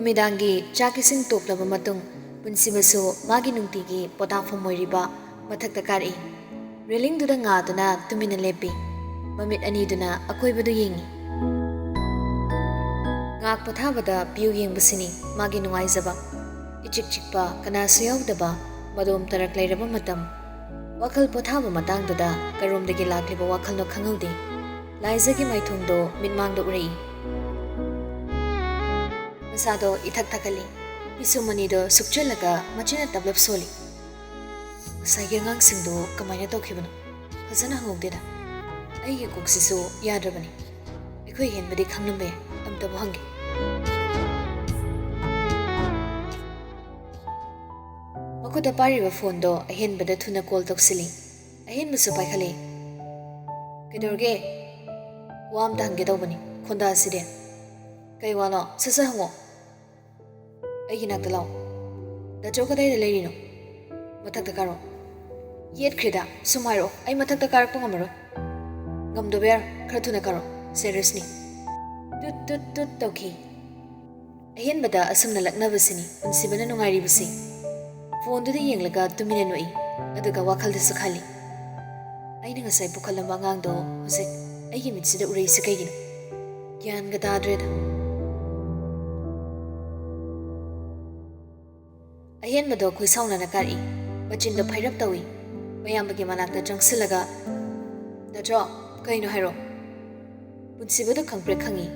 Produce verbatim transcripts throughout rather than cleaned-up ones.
ꯅꯨꯃꯤꯗꯥꯡꯒꯤ ꯆꯥꯛ ꯏꯁꯤꯡ ꯇꯣꯛꯂꯕ ꯃꯇꯨꯡ, ꯄꯨꯟꯁꯤꯕꯁꯨ ꯃꯥꯒꯤ ꯅꯨꯡꯇꯤꯒꯤ ꯄꯣꯊꯥꯐꯝ ꯑꯣꯏꯔꯤꯕ ꯃꯊꯛꯇ ꯀꯥꯔꯛꯏ꯫ ꯔꯦꯂꯤꯡꯗꯨꯗ ꯉꯥꯗꯨꯅ ꯇꯨꯃꯤꯟꯅ ꯂꯦꯞꯄꯤ꯫ ꯃꯃꯤꯠ ꯑꯅꯤꯗꯨꯅ ꯑꯀꯣꯏꯕꯗꯨ ꯌꯦꯡꯏ꯫ ꯉꯥꯏꯍꯥꯛ ꯄꯣꯊꯥꯕꯗ ꯚ꯭ꯌꯨ ꯌꯦꯡꯕꯁꯤꯅꯤ ꯃꯥꯒꯤ ꯅꯨꯡꯉꯥꯏꯖꯕ꯫ ꯏꯆꯤꯛ ꯆꯤꯛꯄ, ꯀꯅꯥꯁꯨ ꯌꯥꯎꯗꯕ, ꯃꯗꯣꯝ ꯇꯔꯛ ꯂꯩꯔꯕ ꯃꯇꯝ꯫ ꯋꯥꯈꯜ ꯄꯣꯊꯥꯕ ꯃꯇꯥꯡꯗꯨꯗ ꯀꯔꯣꯝꯗꯒꯤ ꯂꯥꯛꯂꯤꯕ ꯋꯥꯈꯜꯅꯣ ꯈꯪꯍꯧꯗꯦ꯫ ꯂꯥꯏꯖꯒꯤ ꯃꯥꯏꯊꯣꯡꯗꯣ ꯃꯤꯠꯃꯥꯡꯗ ꯎꯔꯛꯏ꯫ ꯃꯁꯥꯗꯣ ꯏꯊꯛ ꯊꯛꯀꯠꯂꯤ꯫ ꯄꯤꯁꯨꯝ ꯑꯅꯤꯗꯣ ꯁꯨꯛꯆꯜꯂꯒ ꯃꯆꯤꯟꯅ ꯇꯞꯂꯞ ꯁꯣꯜꯂꯤ꯫ ꯉꯁꯥꯏꯒꯤ ꯑꯉꯥꯡꯁꯤꯡꯗꯣ ꯀꯃꯥꯏꯅ ꯇꯧꯈꯤꯕꯅꯣ? ꯐꯖꯅ ꯍꯪꯍꯧꯗꯦꯗ꯫ ꯑꯩꯒꯤ ꯀꯣꯛꯁꯤꯁꯨ ꯌꯥꯗ꯭ꯔꯕꯅꯤ꯫ ꯑꯩꯈꯣꯏ ꯍꯦꯟꯕꯗꯤ ꯈꯪꯂꯝꯕ ꯌꯥꯏ꯫ ꯑꯝꯇꯕꯨ ꯍꯪꯒꯦ꯫ ꯃꯈꯨꯠꯇ ꯄꯥꯏꯔꯤꯕ ꯐꯣꯟꯗꯣ ꯑꯍꯦꯟꯕꯗ ꯊꯨꯅ ꯀꯣꯜ ꯇꯧꯁꯤꯜꯂꯤ꯫ ꯑꯍꯦꯟꯕꯁꯨ ꯄꯥꯏꯈꯠꯂꯤ꯫ "ꯀꯩꯗꯧꯔꯒꯦ?" "ꯋꯥ ꯑꯝꯇ ꯍꯪꯒꯦ ꯇꯧꯕꯅꯤ꯫ ꯈꯣꯟꯗꯥꯁꯤꯗꯤ꯫ ꯀꯩ ꯋꯥꯅꯣ? ꯁꯠ ꯁꯠ ꯍꯪꯉꯣ꯫ ꯑꯩꯒꯤ ꯅꯥꯛꯇ ꯂꯥꯛꯑꯣ꯫ ꯗꯥꯆꯧ ꯀꯗꯥꯏꯗ ꯂꯩꯔꯤꯅꯣ? ꯃꯊꯛꯇ ꯀꯥꯔꯛꯑꯣ꯫ ꯌꯦꯠꯈ꯭ꯔꯦꯗ, ꯁꯨꯝ ꯍꯥꯏꯔꯛꯑꯣ, ꯑꯩ ꯃꯊꯛꯇ ꯀꯥꯔꯛꯄ ꯉꯝꯃꯔꯣꯏ꯫ ꯉꯝꯗꯕ ꯌꯥꯔꯣꯏ, ꯈꯔ ꯊꯨꯅ ꯀꯥꯔꯛꯑꯣ, ꯁꯦꯔꯤꯌꯁꯅꯤ꯫ ꯇꯨꯠ ꯇꯨꯠ ꯇꯨꯠ ꯇꯧꯈꯤ꯫ ꯑꯍꯦꯟꯕꯗ ꯑꯁꯨꯝꯅ ꯂꯛꯅꯕꯁꯤꯅꯤ ꯄꯨꯟꯁꯤꯕꯅ ꯅꯨꯡꯉꯥꯏꯔꯤꯕꯁꯤ꯫ ꯐꯣꯟꯗꯨꯗ ꯌꯦꯡꯂꯒ ꯇꯨꯃꯤꯟꯅ ꯅꯣꯛꯏ, ꯑꯗꯨꯒ ꯋꯥꯈꯜꯗꯁꯨ ꯈꯜꯂꯤ, "ꯑꯩꯅ ꯉꯁꯥꯏ ꯄꯨꯈꯠꯂꯝꯕ ꯑꯉꯥꯡꯗꯣ ꯍꯧꯖꯤꯛ ꯑꯩꯒꯤ ꯃꯤꯠꯁꯤꯗ ꯎꯔꯛꯏꯁꯤ ꯀꯩꯒꯤꯅꯣ? ꯒ꯭ꯌꯥꯟꯒ ꯇꯥꯗ꯭ꯔꯦꯗ"꯫ ꯑꯍꯦꯟꯕꯗꯣ ꯈꯣꯏꯁꯥꯎꯅꯅ ꯀꯥꯔꯛꯏ꯫ ꯃꯆꯤꯟꯗꯣ ꯐꯩꯔꯞ ꯇꯧꯏ꯫ ꯃꯌꯥꯝꯕꯒꯤ ꯃꯅꯥꯛꯇ ꯆꯪꯁꯤꯜꯂꯒ, "ꯗꯥꯆꯧ, ꯀꯩꯅꯣ ꯍꯥꯏꯔꯣ?" ꯄꯨꯟꯁꯤꯕꯗꯣ ꯈꯪꯄ꯭ꯔꯦꯛ ꯈꯪꯏ꯫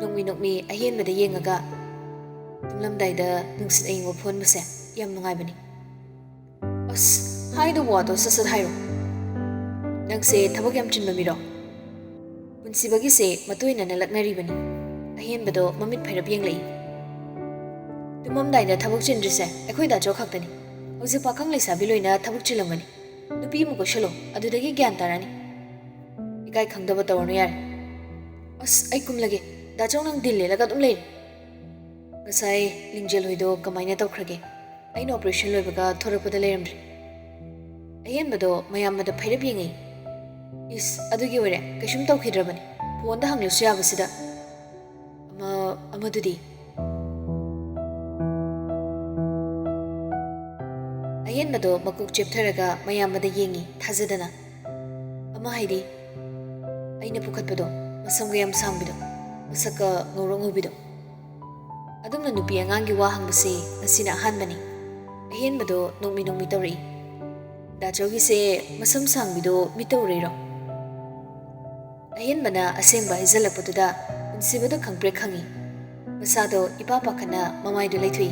ꯅꯣꯛꯃꯤ ꯅꯣꯛꯃꯤ ꯑꯍꯦꯟꯕꯗ ꯌꯦꯡꯉꯒ, "ꯇꯨꯝꯂꯝꯗꯥꯏꯗ ꯅꯨꯡꯁꯤꯠ ꯑꯏꯪꯕ ꯐꯨꯍꯟꯕꯁꯦ ꯌꯥꯝ ꯅꯨꯡꯉꯥꯏꯕꯅꯤ"꯫ "ꯑꯁ, ꯍꯥꯏꯗꯧꯕ ꯋꯥꯗꯣ ꯁꯠ ꯁꯠ ꯍꯥꯏꯔꯣ꯫ ꯅꯪꯁꯦ ꯊꯕꯛ ꯌꯥꯝ ꯆꯤꯟꯕ ꯃꯤꯔꯣ?" ꯄꯨꯟꯁꯤꯕꯒꯤꯁꯦ ꯃꯇꯨꯏꯅꯅ ꯂꯛꯅꯔꯤꯕꯅꯤ꯫ ꯑꯍꯦꯟꯕꯗꯣ ꯃꯃꯤꯠ ꯐꯩꯔꯞ ꯌꯦꯡꯂꯛꯏ꯫ "ꯇꯨꯝꯃꯝꯗꯥꯏꯗ ꯊꯕꯛ ꯆꯤꯟꯗ꯭ꯔꯤꯁꯦ ꯑꯩꯈꯣꯏ ꯗꯥꯆꯧ ꯈꯛꯇꯅꯤ꯫ ꯍꯧꯖꯤꯛ ꯄꯥꯈꯪ ꯂꯩꯁꯥꯕꯤ ꯂꯣꯏꯅ ꯊꯕꯛ ꯆꯤꯜꯂꯝꯒꯅꯤ꯫ ꯅꯨꯄꯤ ꯑꯃ ꯀꯣꯏꯁꯜꯂꯣ, ꯑꯗꯨꯗꯒꯤ ꯒ꯭ꯌꯥꯟ ꯇꯥꯔꯅꯤ꯫ ꯏꯀꯥꯏ ꯈꯪꯗꯕ ꯇꯧꯔꯅꯨ ꯌꯥꯔꯦ"꯫ "ꯑꯁ, ꯑꯩ ꯀꯨꯝꯂꯒꯦ꯫ ꯗꯥꯆꯧ ꯅꯪ ꯗꯤꯜ ꯂꯦꯜꯂꯒ ꯑꯗꯨꯝ ꯂꯩꯔꯦ"꯫ "ꯉꯁꯥꯏ ꯂꯤꯡꯖꯦꯜ ꯍꯣꯏꯗꯣ ꯀꯃꯥꯏꯅ ꯇꯧꯈ꯭ꯔꯒꯦ? ꯑꯩꯅ ꯑꯣꯄꯔꯦꯁꯟ ꯂꯣꯏꯕꯒ ꯊꯣꯔꯛꯄꯗ ꯂꯩꯔꯝꯗ꯭ꯔꯦ"꯫ ꯑꯍꯦꯟꯕꯗꯣ ꯃꯌꯥꯝꯕꯗ ꯐꯩꯔꯞ ꯌꯦꯡꯉꯤ꯫ "ꯏꯁ, ꯑꯗꯨꯒꯤ ꯑꯣꯏꯔꯦ, ꯀꯩꯁꯨꯝ ꯇꯧꯈꯤꯗ꯭ꯔꯕꯅꯤ꯫ ꯐꯣꯟꯗ ꯍꯪꯂꯁꯨ ꯌꯥꯕꯁꯤꯗ"꯫ "ꯑꯃ, ꯑꯃꯗꯨꯗꯤ?" ꯑꯍꯦꯟꯕꯗꯣ ꯃꯀꯣꯛ ꯆꯦꯞꯊꯔꯒ ꯃꯌꯥꯝꯕꯗ ꯌꯦꯡꯉꯤ, ꯊꯥꯖꯗꯅ꯫ "ꯑꯃ ꯍꯥꯏꯗꯤ?" "ꯑꯩꯅ ꯄꯨꯈꯠꯄꯗꯣ, ꯃꯁꯝꯒ ꯌꯥꯝ ꯁꯥꯡꯕꯤꯗꯣ, ꯃꯁꯛꯀ ꯉꯧꯔꯣꯛ ꯉꯧꯕꯤꯗꯣ꯫ ꯑꯗꯨꯝꯅ ꯅꯨꯄꯤ ꯑꯉꯥꯡꯒꯤ ꯋꯥ ꯍꯪꯕꯁꯦ ꯉꯁꯤꯅ ꯑꯍꯥꯟꯕꯅꯤ꯫" ꯑꯍꯦꯟꯕꯗꯣ ꯅꯣꯛꯃꯤ ꯅꯣꯛꯃꯤ ꯇꯧꯔꯛꯏ꯫ "ꯗꯥꯆꯧꯒꯤꯁꯦ ꯃꯁꯝ ꯁꯥꯡꯕꯤꯗꯣ ꯃꯤꯠꯇ ꯎꯔꯩꯔꯣ?" ꯑꯍꯦꯟꯕꯅ ꯑꯁꯦꯡꯕ ꯍꯥꯏꯖꯜꯂꯛꯄꯗꯨꯗ ꯄꯨꯟꯁꯤꯕꯗꯣ ꯈꯪꯄ꯭ꯔꯦꯛ ꯈꯪꯉꯤ꯫ ꯃꯁꯥꯗꯣ ꯏꯄꯥ ꯄꯥꯈꯠꯅ ꯃꯃꯥꯏꯗꯨ ꯂꯩꯊꯣꯛꯏ꯫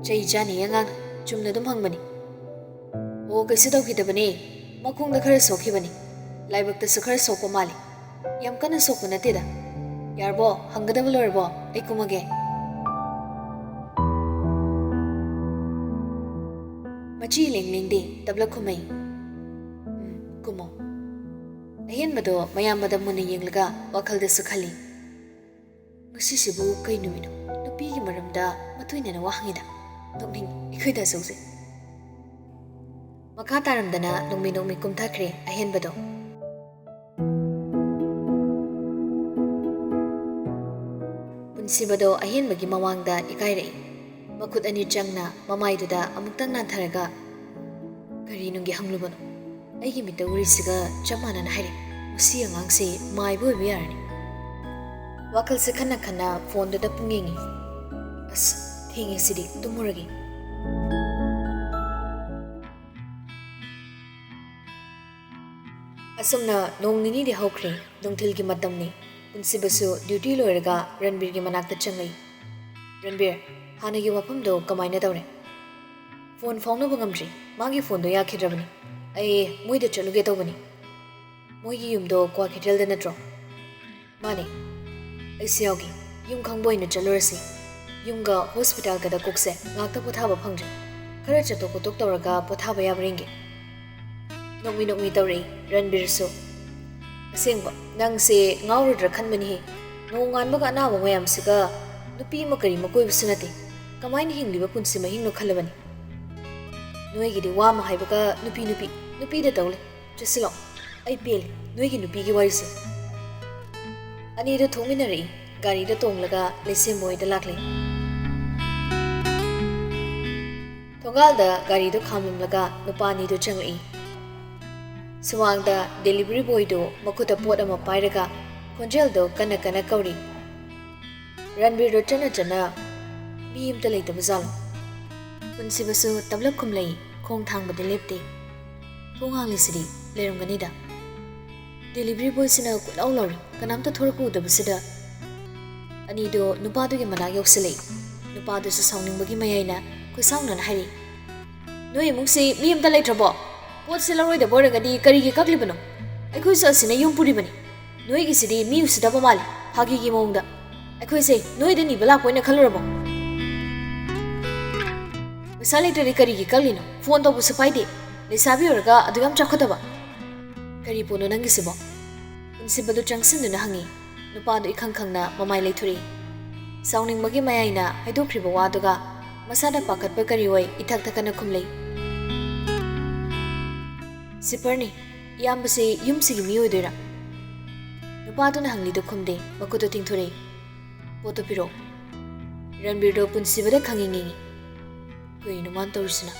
"ꯆꯩ ꯆꯥꯅꯤ ꯑꯉꯥꯡ, ꯆꯨꯝꯅ ꯑꯗꯨꯝ ꯍꯪꯕꯅꯤ꯫" "ꯑꯣ, ꯀꯩꯁꯨ ꯇꯧꯈꯤꯗꯕꯅꯦ꯫ ꯃꯈꯣꯡꯗ ꯈꯔ ꯁꯣꯛꯈꯤꯕꯅꯤ꯫ ꯂꯥꯏꯕꯛꯇꯁꯨ ꯈꯔ ꯁꯣꯛꯄ ꯃꯥꯜꯂꯤ꯫ ꯌꯥꯝ ꯀꯟꯅ ꯁꯣꯛꯄ ꯅꯠꯇꯦꯗ꯫ ꯌꯥꯔꯕꯣ? ꯍꯪꯒꯗꯕ ꯂꯣꯏꯔꯕꯣ? ꯑꯩ ꯀꯨꯝꯃꯒꯦ꯫" ꯃꯆꯤ ꯂꯦꯡ ꯂꯦꯡꯗꯦ, ꯇꯞꯂꯞ ꯈꯨꯝꯃꯩ꯫ "ꯎꯝ, ꯀꯨꯝꯃꯣ꯫" ꯑꯍꯦꯟꯕꯗꯣ ꯃꯌꯥꯝꯕꯗ ꯃꯨꯟꯅ ꯌꯦꯡꯂꯒ ꯋꯥꯈꯜꯗꯁꯨ ꯈꯜꯂꯤ꯫ "ꯉꯁꯤꯁꯤꯕꯨ ꯀꯩ ꯅꯨꯃꯤꯠꯅꯣ? ꯅꯨꯄꯤꯒꯤ ꯃꯔꯝꯗ ꯃꯇꯨꯏꯅꯅ ꯋꯥ ꯍꯪꯉꯤꯗ꯫ ꯅꯣꯛꯅꯤꯡ, ꯑꯩꯈꯣꯏ ꯗꯥꯆꯧꯁꯦ꯫" ꯃꯈꯥ ꯇꯥꯔꯝꯗꯅ ꯅꯣꯡꯃꯤ ꯅꯣꯡꯃꯤ ꯀꯨꯝꯊꯈ꯭ꯔꯦ ꯑꯍꯦꯟꯕꯗꯣ꯫ ꯄꯨꯟꯁꯤꯕꯗꯣ ꯑꯍꯦꯟꯕꯒꯤ ꯃꯃꯥꯡꯗ ꯏꯀꯥꯏꯔꯛꯏ꯫ ꯃꯈꯨꯠ ꯑꯅꯤ ꯆꯪꯅ ꯃꯃꯥꯏꯗꯨꯗ ꯑꯃꯨꯛꯇꯪ ꯅꯥꯟꯊꯔꯒ, "ꯀꯔꯤ ꯅꯨꯡꯒꯤ ꯍꯪꯂꯨꯕꯅꯣ? ꯑꯩꯒꯤ ꯃꯤꯠꯇ ꯎꯔꯤꯁꯤꯒ ꯆꯞ ꯃꯥꯟꯅꯅ ꯍꯥꯏꯔꯦ꯫ ꯃꯁꯤ ꯑꯉꯥꯡꯁꯤ ꯃꯥꯏꯕ ꯑꯣꯏꯕ ꯌꯥꯔꯅꯤ꯫" ꯋꯥꯈꯜꯁꯦ ꯈꯟꯅ ꯈꯟꯅ ꯐꯣꯟꯗꯨꯗ ꯄꯨꯡ ꯌꯦꯡꯉꯤ꯫ "ꯑꯁ, ꯊꯦꯡꯉꯦ ꯁꯤꯗꯤ, ꯇꯨꯝꯃꯨꯔꯒꯦ꯫" ꯑꯁꯨꯝꯅ ꯅꯣꯡ ꯅꯤꯅꯤꯗꯤ ꯍꯧꯈ꯭ꯔꯦ꯫ ꯅꯨꯡꯊꯤꯜꯒꯤ ꯃꯇꯝꯅꯤ꯫ ꯄꯨꯟꯁꯤꯕꯁꯨ ꯗ꯭ꯌꯨꯇꯤ ꯂꯣꯏꯔꯒ ꯔꯟꯕꯤꯔꯒꯤ ꯃꯅꯥꯛꯇ ꯆꯪꯂꯛꯏ꯫ "ꯔꯟꯕꯤꯔ, ꯍꯥꯟꯅꯒꯤ ꯋꯥꯐꯝꯗꯣ ꯀꯃꯥꯏꯅ ꯇꯧꯔꯦ?" "ꯐꯣꯟ ꯐꯥꯎꯅꯕ ꯉꯝꯗ꯭ꯔꯤ꯫ ꯃꯥꯒꯤ ꯐꯣꯟꯗꯣ ꯌꯥꯈꯤꯗ꯭ꯔꯕꯅꯤ꯫ ꯑꯩ ꯃꯣꯏꯗ ꯆꯠꯂꯨꯒꯦ ꯇꯧꯕꯅꯤ꯫" "ꯃꯣꯏꯒꯤ ꯌꯨꯝꯗꯣ ꯀ꯭ꯋꯥꯀꯩꯊꯦꯜꯗ ꯅꯠꯇ꯭ꯔꯣ?" "ꯃꯥꯅꯦ꯫ ꯑꯩꯁꯨ ꯌꯥꯎꯒꯦ꯫ ꯌꯨꯝ ꯈꯪꯕ ꯑꯣꯏꯅ ꯆꯠꯂꯨꯔꯁꯤ꯫ ꯌꯨꯝꯒ ꯍꯣꯁꯄꯤꯇꯥꯜꯒꯗ ꯀꯣꯛꯁꯦ ꯉꯥꯛꯇ ꯄꯣꯊꯥꯕ ꯐꯪꯗ꯭ꯔꯦ꯫ ꯈꯔ ꯆꯠꯊꯣꯛ ꯈꯣꯠꯇꯣꯛ ꯇꯧꯔꯒ ꯄꯣꯊꯥꯕ ꯌꯥꯕ꯭ꯔꯥ ꯌꯦꯡꯒꯦ꯫" ꯅꯣꯛꯃꯤ ꯅꯣꯛꯃꯤ ꯇꯧꯔꯛꯏ ꯔꯟꯕꯤꯔꯁꯨ꯫ "ꯑꯁꯦꯡꯕ, ꯅꯪꯁꯦ ꯉꯥꯎꯔꯗ꯭ꯔꯥ ꯈꯟꯕꯅꯤꯍꯦ꯫ ꯅꯣꯡꯉꯥꯟꯕꯒ ꯑꯅꯥꯕ ꯃꯌꯥꯝꯁꯤꯒ, ꯅꯨꯄꯤ ꯑꯃ ꯀꯔꯤ ꯑꯃ ꯀꯣꯏꯕꯁꯨ ꯅꯠꯇꯦ꯫ ꯀꯃꯥꯏꯅ ꯍꯤꯡꯂꯤꯕ ꯄꯨꯟꯁꯤ ꯃꯍꯤꯡꯅꯣ ꯈꯜꯂꯕꯅꯤ꯫ ꯅꯣꯏꯒꯤꯗꯤ ꯋꯥ ꯑꯃ ꯍꯥꯏꯕꯒ ꯅꯨꯄꯤ, ꯅꯨꯄꯤ, ꯅꯨꯄꯤꯗ ꯇꯧ ꯂꯩ꯫ ꯆꯠꯁꯤꯜꯂꯣ꯫ ꯑꯩ ꯄꯦꯜꯂꯦ ꯅꯣꯏꯒꯤ ꯅꯨꯄꯤꯒꯤ ꯋꯥꯔꯤꯁꯦ꯫" ꯑꯅꯤꯗꯨ ꯊꯣꯛꯃꯤꯟꯅꯔꯛꯏ꯫ ꯒꯥꯔꯤꯗ ꯇꯣꯡꯂꯒ ꯂꯩꯁꯦꯝꯕ ꯍꯣꯏꯗ ꯂꯥꯛꯂꯦ꯫ ꯏꯝꯐꯥꯜꯗ ꯒꯥꯔꯤꯗꯨ ꯈꯥꯝꯂꯝꯂꯒ ꯅꯨꯄꯥ ꯑꯅꯤꯗꯨ ꯆꯪꯂꯛꯏ꯫ ꯁꯨꯃꯥꯡꯗ delivery boyꯗꯨ ꯃꯈꯨꯠꯇ ꯄꯣꯠ ꯑꯃ ꯄꯥꯏꯔꯒ ꯈꯣꯟꯖꯦꯜꯗꯨ ꯀꯟꯅ ꯀꯟꯅ ꯀꯧꯔꯤ꯫ ꯔꯟꯕꯤꯔꯗꯨ ꯆꯠꯅ ꯆꯠꯅ, "ꯃꯤ ꯑꯃꯇ ꯂꯩꯇꯕ ꯖꯥꯠꯂꯣ?" ꯄꯨꯟꯁꯤꯕꯁꯨ ꯇꯞꯂꯞ ꯈꯨꯝꯂꯛꯏ, ꯈꯣꯡ ꯊꯥꯡꯕꯗꯤ ꯂꯦꯞꯇꯦ꯫ "ꯊꯣꯡ ꯍꯥꯡꯂꯤꯁꯤꯗꯤ, ꯂꯩꯔꯝꯒꯅꯤꯗ꯫" Delivery boyꯁꯤꯅ ꯀꯣꯏꯂꯥꯎ ꯂꯥꯎꯔꯤ, ꯀꯅꯥꯝꯇ ꯊꯣꯔꯛꯄ ꯎꯗꯕꯁꯤꯗ꯫ ꯑꯅꯤꯗꯨ ꯅꯨꯄꯥꯗꯨꯒꯤ ꯃꯅꯥꯛ ꯌꯧꯁꯤꯜꯂꯛꯏ꯫ ꯅꯨꯄꯥꯗꯨꯁꯨ ꯁꯥꯎꯅꯤꯡꯕꯒꯤ ꯃꯌꯥꯏꯅ ꯈꯨꯠꯁꯥꯎꯅꯅ ꯍꯥꯏꯔꯤ, "ꯅꯣꯏ ꯏꯃꯨꯡꯁꯤ ꯃꯤ ꯑꯃꯇ ꯂꯩꯇ꯭ꯔꯕꯣ? ꯄꯣꯠꯁꯤ ꯂꯧꯔꯣꯏꯗꯕ ꯑꯣꯏꯔꯒꯗꯤ ꯀꯔꯤꯒꯤ ꯀꯛꯂꯤꯕꯅꯣ? ꯑꯩꯈꯣꯏꯁꯨ ꯑꯁꯤꯅ ꯌꯨꯝ ꯄꯨꯔꯤꯕꯅꯤ꯫ ꯅꯣꯏꯒꯤꯁꯤꯗꯤ ꯃꯤ ꯎꯁꯤꯠꯇꯕ ꯃꯥꯜꯂꯤ, ꯐꯥꯒꯤꯒꯤ ꯃꯑꯣꯡꯗ꯫ ꯑꯩꯈꯣꯏꯁꯦ ꯅꯣꯏꯗ ꯅꯤꯕ ꯂꯥꯛꯄ ꯑꯣꯏꯅ ꯈꯜꯂꯨꯔꯕꯣ? ꯄꯩꯁꯥ ꯂꯩꯇ꯭ꯔꯗꯤ ꯀꯔꯤꯒꯤ ꯀꯛꯂꯤꯅꯣ? ꯐꯣꯟ ꯇꯧꯕꯁꯨ ꯄꯥꯏꯗꯦ꯫ ꯂꯩꯁꯥꯕꯤ ꯑꯣꯏꯔꯒ ꯑꯗꯨ ꯌꯥꯝ ꯆꯥꯎꯈꯠꯇꯕ꯫ ꯀꯔꯤ ꯄꯣꯠꯅꯣ ꯅꯪꯒꯤꯁꯤꯕꯣ?" ꯄꯨꯟꯁꯤꯕꯗꯨ ꯆꯪꯁꯤꯟꯗꯨꯅ ꯍꯪꯉꯤ꯫ ꯅꯨꯄꯥꯗꯨ ꯏꯈꯪ ꯈꯪꯅ ꯃꯃꯥꯏ ꯂꯩꯊꯣꯔꯛꯏ꯫ ꯁꯥꯎꯅꯤꯡꯕꯒꯤ ꯃꯌꯥꯏꯅ ꯍꯥꯏꯗꯣꯛꯈ꯭ꯔꯤꯕ ꯋꯥꯗꯨꯒ ꯃꯁꯥꯗ ꯄꯥꯈꯠꯄ ꯀꯔꯤ ꯑꯣꯏ ꯏꯊꯛ ꯊꯛꯀꯅ ꯈꯨꯝꯂꯩ꯫ "ꯁꯤꯄꯔꯅꯤ, ꯏꯌꯥꯝꯕꯁꯤ ꯌꯨꯝꯁꯤꯒꯤ ꯃꯤ ꯑꯣꯏꯗꯣꯏꯔꯥ?" ꯅꯨꯄꯥꯗꯨꯅ ꯍꯪꯂꯤꯗꯨ ꯈꯨꯝꯗꯦ, ꯃꯈꯨꯠꯇꯨ ꯇꯤꯡꯊꯣꯔꯛꯏ꯫ "ꯄꯣꯠꯇꯨ ꯄꯤꯔꯛꯑꯣ꯫" ꯔꯟꯕꯤꯔꯗꯣ ꯄꯨꯟꯁꯤꯕꯗ ꯈꯪꯉꯤ ꯉꯤꯡꯉꯤ꯫ ꯀꯩꯅꯣ ꯃꯥꯅ ꯇꯧꯔꯤꯁꯤꯅ?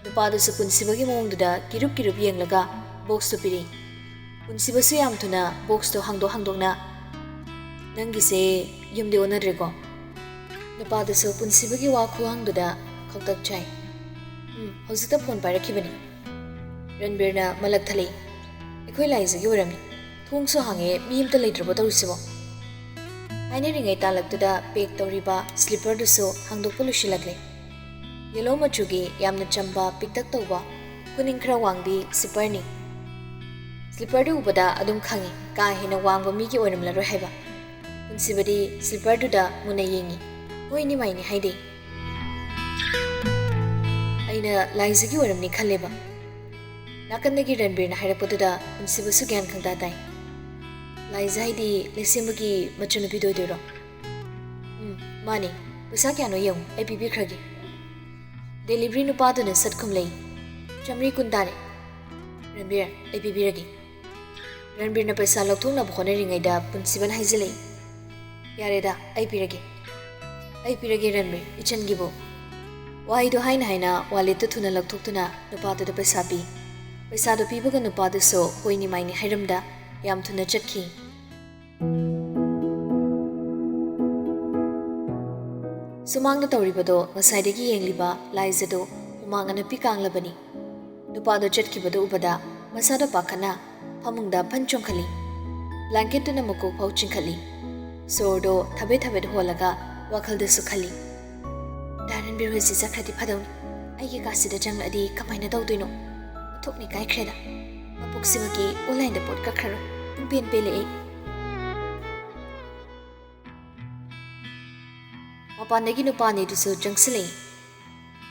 ꯅꯨꯄꯥꯗꯨꯁꯨ ꯄꯨꯟꯁꯤꯕꯒꯤ ꯃꯑꯣꯡꯗꯨꯗ ꯀꯤꯔꯨꯞ ꯀꯤꯔꯨꯞ ꯌꯦꯡꯂꯒ ꯕꯣꯛꯁꯇꯨ ꯄꯤꯔꯛꯏ꯫ ꯄꯨꯟꯁꯤꯕꯁꯨ ꯌꯥꯝ ꯊꯨꯅ ꯕꯣꯛꯁꯇꯣ ꯍꯥꯡꯗꯣꯛ ꯍꯥꯡꯗꯣꯛꯅ, "ꯅꯪꯒꯤꯁꯦ ꯌꯨꯝꯗꯤ ꯑꯣꯟꯅꯗ꯭ꯔꯦꯀꯣ?" ꯅꯨꯄꯥꯗꯨꯁꯨ ꯄꯨꯟꯁꯤꯕꯒꯤ ꯋꯥ ꯈꯨꯍꯪꯗꯨꯗ ꯈꯧꯇꯛ ꯆꯥꯏ꯫ "ꯎꯝ, ꯍꯧꯖꯤꯛꯇ ꯐꯣꯟ ꯄꯥꯏꯔꯛꯈꯤꯕꯅꯤ꯫" ꯔꯟꯕꯤꯔꯅ ꯃꯂꯛ ꯊꯠꯂꯛꯏ꯫ "ꯑꯩꯈꯣꯏ ꯂꯥꯏꯖꯒꯤ ꯑꯣꯏꯔꯝꯃꯤ꯫ ꯊꯣꯡꯁꯨ ꯍꯥꯡꯉꯦ, ꯃꯤ ꯑꯃꯇ ꯂꯩꯇ꯭ꯔꯕꯣ ꯇꯧꯔꯤꯁꯤꯕꯣ?" ꯍꯥꯏꯅꯔꯤꯉꯩ ꯇꯥꯂꯛꯇꯨꯗ ꯄꯦꯛ ꯇꯧꯔꯤꯕ ꯁ꯭ꯂꯤꯄꯔꯗꯨꯁꯨ ꯍꯥꯡꯗꯣꯛꯄ ꯂꯣꯏꯁꯤꯜꯂꯛꯂꯦ꯫ ꯌꯦꯂꯣ ꯃꯆꯨꯒꯤ ꯌꯥꯝꯅ ꯆꯝꯕ ꯄꯤꯛꯇꯛ ꯇꯧꯕ ꯈꯨꯅꯤꯡ ꯈꯔ ꯋꯥꯡꯕꯤ ꯁ꯭ꯂꯤꯄꯔꯅꯤ꯫ ꯁ꯭ꯂꯤꯄꯔꯗꯨ ꯎꯕꯗ ꯑꯗꯨꯝ ꯈꯪꯉꯤ, ꯀꯥ ꯍꯦꯟꯅ ꯋꯥꯡꯕ ꯃꯤꯒꯤ ꯑꯣꯏꯔꯝꯂꯔꯣꯏ ꯍꯥꯏꯕ꯫ ꯄꯨꯟꯁꯤꯕꯗꯤ ꯁ꯭ꯂꯤꯄꯔꯗꯨꯗ ꯃꯨꯟꯅ ꯌꯦꯡꯉꯤ꯫ ꯍꯣꯏꯅꯤ ꯃꯥꯏꯅꯤ ꯍꯥꯏꯗꯦ꯫ ꯑꯩꯅ ꯂꯥꯏꯖꯒꯤ ꯑꯣꯏꯔꯝꯅꯤ ꯈꯜꯂꯦꯕ꯫ ꯅꯥꯀꯟꯗꯒꯤ ꯔꯟꯕꯤꯔꯅ ꯍꯥꯏꯔꯛꯄꯗꯨꯗ ꯄꯨꯟꯁꯤꯕꯁꯨ ꯒ꯭ꯌꯥꯟ ꯈꯪꯇꯥ ꯇꯥꯏ꯫ "ꯂꯥꯏꯖ ꯍꯥꯏꯗꯤ ꯂꯩꯁꯦꯝꯕꯒꯤ ꯃꯆꯟꯅꯨꯄꯤꯗꯣ ꯑꯣꯏꯗꯣꯏꯔꯣ?" "ꯎꯝ, ꯃꯥꯅꯦ꯫ ꯄꯩꯁꯥ ꯀꯌꯥꯅꯣ ꯌꯦꯡꯉꯨ, ꯑꯩ ꯄꯤꯕꯤꯈ꯭ꯔꯒꯦ꯫" ꯗꯦꯂꯤꯚꯔꯤ ꯅꯨꯄꯥꯗꯨꯅ ꯁꯠ ꯈꯨꯝꯂꯩ, "ꯆꯥꯃꯔꯤ ꯀꯨꯟ ꯇꯥꯔꯦ꯫" "ꯔꯟꯕꯤꯔ, ꯑꯩ ꯄꯤꯕꯤꯔꯒꯦ꯫" ꯔꯟꯕꯤꯔꯅ ꯄꯩꯁꯥ ꯂꯧꯊꯣꯛꯅꯕ ꯍꯣꯠꯅꯔꯤꯉꯩꯗ ꯄꯨꯟꯁꯤꯕꯅ ꯍꯥꯏꯖꯤꯜꯂꯛꯏ, "ꯌꯥꯔꯦꯗ, ꯑꯩ ꯄꯤꯔꯒꯦ꯫ ꯑꯩ ꯄꯤꯔꯒꯦ ꯔꯟꯕꯤꯔ, ꯏꯆꯟꯒꯤꯕꯨ꯫" ꯋꯥꯍꯩꯗꯣ ꯍꯥꯏꯅ ꯍꯥꯏꯅ ꯋꯥꯂꯦꯠꯇꯨ ꯊꯨꯅ ꯂꯧꯊꯣꯛꯇꯨꯅ ꯅꯨꯄꯥꯗꯨꯗ ꯄꯩꯁꯥ ꯄꯤ꯫ ꯄꯩꯁꯥꯗꯣ ꯄꯤꯕꯒ ꯅꯨꯄꯥꯗꯨꯁꯨ ꯍꯣꯏꯅꯤ ꯃꯥꯏꯅꯤ ꯍꯥꯏꯔꯝꯗ ꯌꯥꯝ ꯊꯨꯅ ꯆꯠꯈꯤ꯫ ꯁꯨꯃꯥꯡꯗ ꯇꯧꯔꯤꯕꯗꯣ ꯉꯁꯥꯏꯗꯒꯤ ꯌꯦꯡꯂꯤꯕ ꯂꯥꯏꯖꯗꯣ ꯍꯨꯃꯥꯡ ꯑꯅꯞꯄꯤ ꯀꯥꯡꯂꯕꯅꯤ꯫ ꯅꯨꯄꯥꯗꯣ ꯆꯠꯈꯤꯕꯗꯨ ꯎꯕꯗ ꯃꯁꯥꯗꯣ ꯄꯥꯈꯠꯅ ꯐꯃꯨꯡꯗ ꯐꯟ ꯆꯣꯡꯈꯠꯂꯤ꯫ ꯕ꯭ꯂꯥꯡꯀꯦꯠꯇꯨꯅ ꯃꯀꯣꯛ ꯐꯥꯎ ꯆꯤꯡꯈꯠꯂꯤ꯫ ꯁꯣꯔꯗꯣ ꯊꯕꯦꯠ ꯊꯕꯦꯠ ꯍꯣꯜꯂꯒ ꯋꯥꯈꯜꯗꯁꯨ ꯈꯜꯂꯤ, "ꯗꯥ ꯔꯟꯕꯤꯔ ꯍꯣꯏꯁꯤ ꯆꯠꯈ꯭ꯔꯗꯤ ꯐꯗꯧꯅꯤ꯫ ꯑꯩꯒꯤ ꯀꯥꯁꯤꯗ ꯆꯪꯂꯛꯑꯗꯤ ꯀꯃꯥꯏꯅ ꯇꯧꯗꯣꯏꯅꯣ? ꯑꯣꯟꯊꯣꯛꯅ ꯏꯀꯥꯏꯈ꯭ꯔꯦꯗ꯫ ꯃꯄꯨꯛꯁꯤꯃꯛꯀꯤ ꯑꯣꯟꯂꯥꯏꯟꯗ ꯄꯣꯠ ꯀꯛꯈ꯭ꯔꯔꯣꯏ꯫ ꯄꯨꯡꯄꯦꯟ ꯄꯦꯜꯂꯦ ꯑꯩ꯫" ꯃꯄꯥꯟꯗꯒꯤ ꯅꯨꯄꯥ ꯑꯅꯤꯗꯨꯁꯨ ꯆꯪꯁꯤꯜꯂꯛꯏ꯫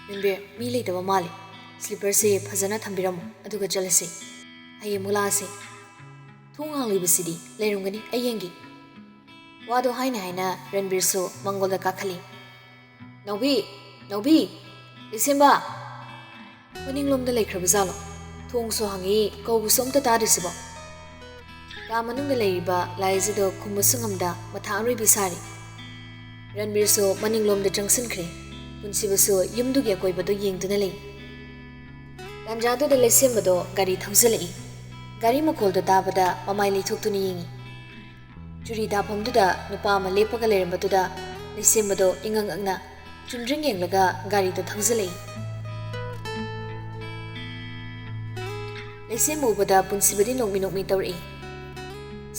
"ꯔꯟꯕꯤꯔ, ꯃꯤ ꯂꯩꯇꯕ ꯃꯥꯜꯂꯤ꯫ ꯁ꯭ꯂꯤꯄꯔꯁꯦ ꯐꯖꯅ ꯊꯝꯕꯤꯔꯝꯃꯣ, ꯑꯗꯨꯒ ꯆꯠꯂꯁꯤ꯫ ꯍꯌꯦꯡ ꯑꯃꯨꯛ ꯂꯥꯛꯑꯁꯤ꯫ ꯊꯣꯡ ꯍꯥꯡꯂꯤꯕꯁꯤꯗꯤ ꯂꯩꯔꯝꯒꯅꯤ, ꯑꯩ ꯌꯦꯡꯒꯦ꯫" ꯋꯥꯗꯣ ꯍꯥꯏꯅ ꯍꯥꯏꯅ ꯔꯟꯕꯤꯔꯁꯨ ꯃꯪꯒꯣꯜꯗ ꯀꯥꯈꯠꯂꯤ꯫ "ꯅꯥꯎꯕꯤ! ꯅꯥꯎꯕꯤ! ꯂꯩꯁꯦꯝꯕ!" ꯃꯅꯤꯡꯂꯣꯝꯗ ꯂꯩꯈ꯭ꯔꯕ ꯖꯥꯠꯂꯣ? ꯊꯣꯡꯁꯨ ꯍꯥꯡꯉꯤ, ꯀꯧꯕꯁꯨ ꯑꯝꯇ ꯇꯥꯗ꯭ꯔꯤꯁꯤꯕꯣ? ꯀꯥ ꯃꯅꯨꯡꯗ ꯂꯩꯔꯤꯕ ꯂꯥꯏꯖꯗꯣ ꯈꯨꯝꯕꯁꯨ ꯉꯝꯗ ꯃꯊꯥ ꯑꯔꯣꯏꯕꯤ ꯁꯥꯔꯤ꯫ ꯔꯟꯕꯤꯔꯁꯨ ꯃꯅꯤꯡꯂꯣꯝꯗ ꯆꯪꯁꯤꯟꯈ꯭ꯔꯦ꯫ ꯄꯨꯟꯁꯤꯕꯁꯨ ꯌꯨꯝꯗꯨꯒꯤ ꯑꯀꯣꯏꯕꯗꯣ ꯌꯦꯡꯗꯨꯅ ꯂꯩ꯫ ꯇꯥꯟꯖꯥꯗꯨꯗ ꯂꯩꯁꯦꯝꯕꯗꯣ ꯒꯥꯔꯤ ꯊꯧꯖꯤꯜꯂꯛꯏ꯫ ꯒꯥꯔꯤ ꯃꯈꯣꯜꯗꯣ ꯇꯥꯕꯗ ꯃꯃꯥꯏ ꯂꯩꯊꯣꯛꯇꯨꯅ ꯌꯦꯡꯉꯤ꯫ ꯆꯨꯔꯤ ꯇꯥꯐꯝꯗꯨꯗ ꯅꯨꯄꯥ ꯑꯃ ꯂꯦꯞꯄꯒ ꯂꯩꯔꯝꯕꯗꯨꯗ ꯂꯩꯁꯦꯝꯕꯗꯣ ꯏꯉꯛ ꯉꯛꯅ ꯆꯨꯝꯗ꯭ꯔꯤꯡ ꯌꯦꯡꯂꯒ ꯒꯥꯔꯤꯗꯣ ꯊꯧꯖꯤꯜꯂꯛꯏ꯫ ꯂꯩꯁꯦꯝꯕ ꯎꯕꯗ ꯄꯨꯟꯁꯤꯕꯗꯤ ꯅꯣꯛꯃꯤ ꯅꯣꯛꯃꯤ ꯇꯧꯔꯛꯏ꯫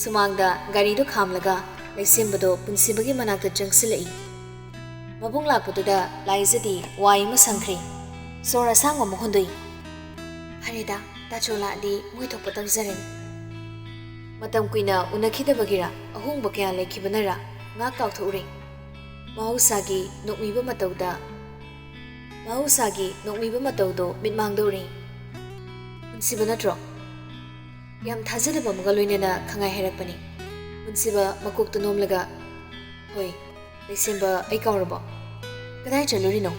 ꯁꯨꯃꯥꯡꯗ ꯒꯥꯔꯤꯗꯣ ꯈꯥꯝꯂꯒ ꯂꯩꯁꯦꯝꯕꯗꯣ ꯄꯨꯟꯁꯤꯕꯒꯤ ꯃꯅꯥꯛꯇ ꯆꯪꯁꯤꯜꯂꯛꯏ꯫ ꯃꯕꯨꯡ ꯂꯥꯛꯄꯗꯨꯗ ꯂꯥꯏꯖꯗꯤ ꯋꯥꯏ ꯑꯃ ꯁꯪꯈ꯭ꯔꯦ꯫ ꯁꯣꯔ ꯑꯁꯥꯡꯕ ꯑꯃ ꯍꯣꯟꯗꯣꯛꯏ꯫ "ꯐꯔꯦꯗ, ꯇꯥꯆꯧ ꯂꯥꯛꯑꯗꯤ ꯃꯣꯏ ꯊꯣꯛꯄ ꯇꯧꯖꯔꯅꯤ꯫" ꯃꯇꯝ ꯀꯨꯏꯅ ꯎꯅꯈꯤꯗꯕꯒꯤꯔ, ꯑꯍꯣꯡꯕ ꯀꯌꯥ ꯂꯩꯈꯤꯕꯅꯔ, ꯉꯥꯛ ꯀꯥꯎꯊꯣꯛꯎꯔꯦ꯫ ꯃꯍꯧꯁꯥꯒꯤ ꯅꯣꯛꯃꯤꯕ ꯃꯇꯧꯗ, ꯃꯍꯧꯁꯥꯒꯤ ꯅꯣꯛꯃꯤꯕ ꯃꯇꯧꯗꯣ ꯃꯤꯠꯃꯥꯡꯗ ꯎꯔꯦ꯫ "ꯄꯨꯟꯁꯤꯕ ꯅꯠꯇ꯭ꯔꯣ?" ꯌꯥꯝ ꯊꯥꯖꯗꯕ ꯑꯃꯒ ꯂꯣꯏꯅꯅ ꯈꯪꯍꯥꯏ ꯍꯥꯏꯔꯛꯄꯅꯤ꯫ ꯄꯨꯟꯁꯤꯕ ꯃꯀꯣꯛꯇ ꯅꯣꯝꯂꯒ, "ꯍꯣꯏ, ꯂꯩꯁꯦꯝꯕ, ꯑꯩ ꯀꯥꯎꯔꯕꯣ? ꯀꯗꯥꯏ ꯆꯠꯂꯨꯔꯤꯅꯣ?"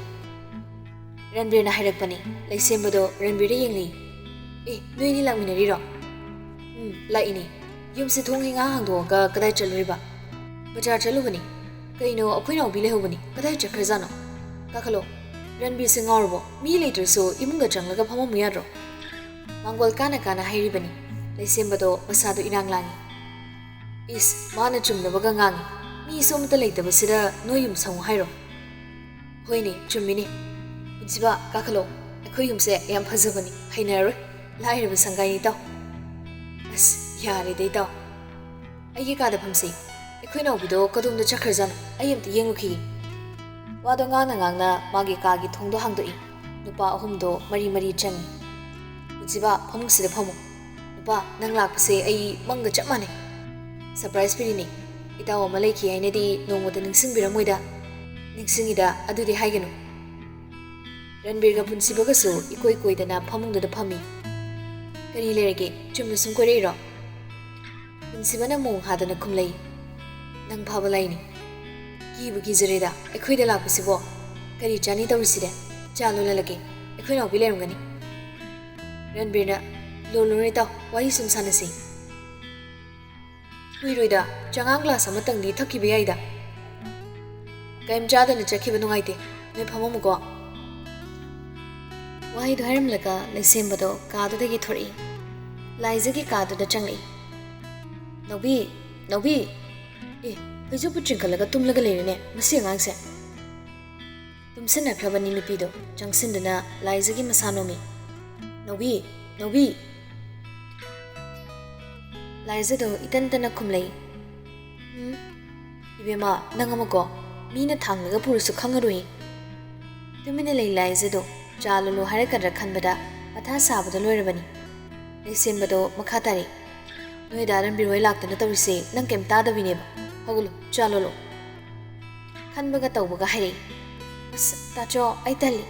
ꯔꯟꯕꯤꯔꯅ ꯍꯥꯏꯔꯛꯄꯅꯤ꯫ ꯂꯩꯁꯦꯝꯕꯗꯣ ꯔꯟꯕꯤꯔꯗ ꯌꯦꯡꯂꯤ꯫ "ꯑꯦ, ꯅꯣꯏꯅꯤ ꯂꯥꯛꯃꯤꯟꯅꯔꯤꯔꯣ?" "ꯎꯝ, ꯂꯥꯛꯏꯅꯦ꯫ ꯌꯨꯝꯁꯦ ꯊꯣꯡ ꯍꯦꯛ ꯉꯥꯏꯍꯥꯛ ꯍꯥꯡꯗꯣꯛꯑꯒ ꯀꯗꯥꯏ ꯆꯠꯂꯨꯔꯤꯕ?" "ꯕꯖꯥꯔ ꯆꯠꯂꯨꯕꯅꯤ꯫ ꯀꯩꯅꯣ, ꯑꯩꯈꯣꯏ ꯅꯥꯎꯕꯤ ꯂꯩꯍꯧꯕꯅꯤ꯫ ꯀꯗꯥꯏ ꯆꯠꯈ꯭ꯔꯖꯥꯠꯅꯣ? ꯀꯥꯈꯠꯂꯣ꯫" ꯔꯟꯕꯤꯔꯁꯦ ꯉꯥꯎꯔꯕꯣ? ꯃꯤ ꯂꯩꯇ꯭ꯔꯁꯨ ꯏꯃꯨꯡꯗ ꯆꯪꯂꯒ ꯐꯝꯃꯝꯃꯨ ꯌꯥꯗ꯭ꯔꯣ? ꯃꯥꯡꯒꯣꯜ ꯀꯥꯅ ꯀꯥꯅ ꯍꯥꯏꯔꯤꯕꯅꯤ꯫ ꯂꯩꯁꯦꯝꯕꯗꯣ ꯃꯁꯥꯗꯣ ꯏꯔꯥꯡ ꯂꯥꯡꯉꯤ꯫ ꯏꯁ, ꯃꯥꯅ ꯆꯨꯝꯅꯕꯒ ꯉꯥꯡꯉꯤ꯫ ꯃꯤꯁꯨ ꯑꯃꯠꯇ ꯂꯩꯇꯕꯁꯤꯗ ꯅꯣꯏ ꯌꯨꯝ ꯁꯪꯉꯨ ꯍꯥꯏꯔꯣ? ꯍꯣꯏꯅꯦ, ꯆꯨꯝꯃꯤꯅꯦ꯫ ꯄꯨꯟꯁꯤꯕ, ꯀꯥꯈꯠꯂꯣ꯫ ꯑꯩꯈꯣꯏ ꯌꯨꯝꯁꯦ ꯌꯥꯝ ꯐꯖꯕꯅꯤ, ꯍꯩꯅꯔꯔꯣꯏ꯫ ꯂꯥꯏꯔꯕ ꯁꯪꯒꯥꯏꯅꯤ, ꯏꯇꯥꯎ꯫ ꯑꯁ, ꯌꯥꯔꯦꯗ, ꯏꯇꯥꯎ꯫ ꯑꯩꯒꯤ ꯀꯥꯗ ꯐꯝꯁꯤ꯫ ꯑꯩꯈꯣꯏ ꯅꯥꯎꯕꯤꯗꯣ ꯀꯗꯣꯝꯗ ꯆꯠꯈ꯭ꯔꯖꯥꯠꯅꯣ? ꯑꯩ ꯑꯝꯇ ꯌꯦꯡꯉꯨꯈꯤꯒꯦ꯫ ꯋꯥꯗꯣ ꯉꯥꯡꯅ ꯉꯥꯡꯅ ꯃꯥꯒꯤ ꯀꯥꯒꯤ ꯊꯣꯡꯗꯣ ꯍꯥꯡꯗꯣꯛꯏ꯫ ꯅꯨꯄꯥ ꯑꯍꯨꯝꯗꯣ ꯃꯔꯤ ꯃꯔꯤ ꯆꯪꯉꯤ꯫ ꯄꯨꯟꯁꯤꯕ, ꯐꯃꯨꯡꯁꯤꯗ ꯐꯝꯃꯨ꯫ ꯅꯨꯄꯥ, ꯅꯪ ꯂꯥꯛꯄꯁꯦ ꯑꯩ ꯃꯪꯒ ꯆꯞ ꯃꯥꯟꯅꯩ꯫ ꯁꯔꯄ꯭ꯔꯥꯏꯖ ꯄꯤꯔꯤꯅꯤ꯫ ꯏꯇꯥꯎ ꯑꯃ ꯂꯩꯈꯤ ꯍꯥꯏꯅꯗꯤ ꯅꯣꯡꯃꯇ ꯅꯤꯡꯁꯤꯡꯕꯤꯔꯝꯃꯣꯏꯗ꯫ ꯅꯤꯡꯁꯤꯡꯉꯤꯗ, ꯑꯗꯨꯗꯤ ꯍꯥꯏꯒꯅꯨ꯫ ꯔꯟꯕꯤꯔꯒ ꯄꯨꯟꯁꯤꯕꯒꯁꯨ ꯏꯀꯣꯏ ꯀꯣꯏꯗꯅ ꯐꯃꯨꯡꯗꯨꯗ ꯐꯝꯃꯤ꯫ ꯀꯔꯤ ꯂꯩꯔꯒꯦ? ꯆꯨꯝꯅ ꯁꯨꯝ ꯀꯣꯏꯔꯛꯏꯔꯣ? ꯄꯨꯟꯁꯤꯕꯅ ꯃꯣꯡ ꯍꯥꯗꯅ ꯈꯨꯝꯂꯛꯏ꯫ ꯅꯪ ꯐꯥꯕ ꯂꯥꯏꯅꯤ꯫ ꯀꯤꯕꯨ ꯀꯤꯖꯔꯦꯗ, ꯑꯩꯈꯣꯏꯗ ꯂꯥꯛꯄꯁꯤꯕꯣ꯫ ꯀꯔꯤ ꯆꯥꯅꯤ ꯇꯧꯔꯤꯁꯤꯗꯤ? ꯆꯥ ꯂꯣꯜꯍꯜꯂꯒꯦ, ꯑꯩꯈꯣꯏ ꯅꯥꯎꯕꯤ ꯂꯩꯔꯝꯒꯅꯤ꯫ ꯔꯟꯕꯤꯔꯅ, ꯂꯣꯜꯂꯨꯔꯣ ꯏꯇꯥꯎ, ꯋꯥꯔꯤ ꯁꯨꯝ ꯁꯥꯟꯅꯁꯤ꯫ ꯀꯨꯏꯔꯣꯏꯗ, ꯆꯉꯥꯡ ꯒ꯭ꯂꯥꯁ ꯑꯃꯇꯪꯗꯤ ꯊꯛꯈꯤꯕ ꯌꯥꯏꯗ꯫ ꯀꯩꯝ ꯆꯥꯗꯅ ꯆꯠꯈꯤꯕ ꯅꯨꯡꯉꯥꯏꯇꯦ, ꯅꯣꯏ ꯐꯝꯃꯝꯃꯨꯀꯣ꯫ ꯋꯥꯍꯩꯗꯣ ꯍꯥꯏꯔꯝꯂꯒ ꯂꯩꯁꯦꯝꯕꯗꯣ ꯀꯥꯗꯨꯗꯒꯤ ꯊꯣꯔꯛꯏ꯫ ꯂꯥꯏꯖꯒꯤ ꯀꯥꯗꯨꯗ ꯆꯪꯂꯛꯏ꯫ ꯅꯥꯎꯕꯤ, ꯅꯥꯎꯕꯤ! ꯑꯦ, ꯐꯩꯖꯨꯞꯄꯨ ꯆꯤꯡꯈꯠꯂꯒ ꯇꯨꯝꯂꯒ ꯂꯩꯔꯦꯅꯦ ꯃꯁꯤ ꯑꯉꯥꯡꯁꯦ꯫ ꯇꯨꯝꯁꯤꯟꯅꯈ꯭ꯔꯕꯅꯤ ꯅꯨꯄꯤꯗꯣ ꯆꯪꯁꯤꯟꯗꯨꯅ ꯂꯥꯏꯖꯒꯤ ꯃꯁꯥ ꯅꯣꯝꯃꯤ꯫ ꯅꯥꯎꯕꯤ! ꯅꯥꯎꯕꯤ! ꯂꯥꯏꯖꯗꯣ ꯏꯇꯟ ꯇꯟꯅ ꯈꯨꯝꯂꯛꯏ꯫ "ꯎꯝ? ꯏꯕꯦꯝꯃ, ꯅꯪ ꯑꯃꯀꯣ, ꯃꯤꯅ ꯊꯥꯡꯂꯒ ꯄꯨꯔꯁꯨ ꯈꯪꯉꯔꯣꯏ꯫" ꯇꯨꯃꯤꯟꯅ ꯂꯩ ꯂꯥꯏꯖꯗꯣ ꯆꯥ ꯂꯣꯜꯂꯨ ꯍꯥꯏꯔꯛꯀꯗ꯭ꯔꯥ ꯈꯟꯕꯗ ꯃꯊꯥ ꯁꯥꯕꯗ ꯂꯣꯏꯔꯕꯅꯤ꯫ ꯂꯩꯁꯦꯝꯕꯗꯣ ꯃꯈꯥ ꯇꯥꯔꯛꯏ꯫ "ꯅꯣꯏꯗ ꯔꯟꯕꯤꯔ ꯍꯣꯏ ꯂꯥꯛꯇꯅ ꯇꯧꯔꯤꯁꯦ ꯅꯪ ꯀꯩꯝ ꯇꯥꯗꯕꯤꯅꯦꯕ꯫ ꯍꯧꯒꯠꯂꯣ, ꯆꯥ ꯂꯣꯜꯂꯣ꯫" ꯈꯟꯕꯒ ꯇꯧꯕꯒ ꯍꯥꯏꯔꯛꯏ꯫ "ꯑꯁ, ꯇꯥꯆꯧ, ꯑꯩ ꯇꯜꯂꯤ꯫"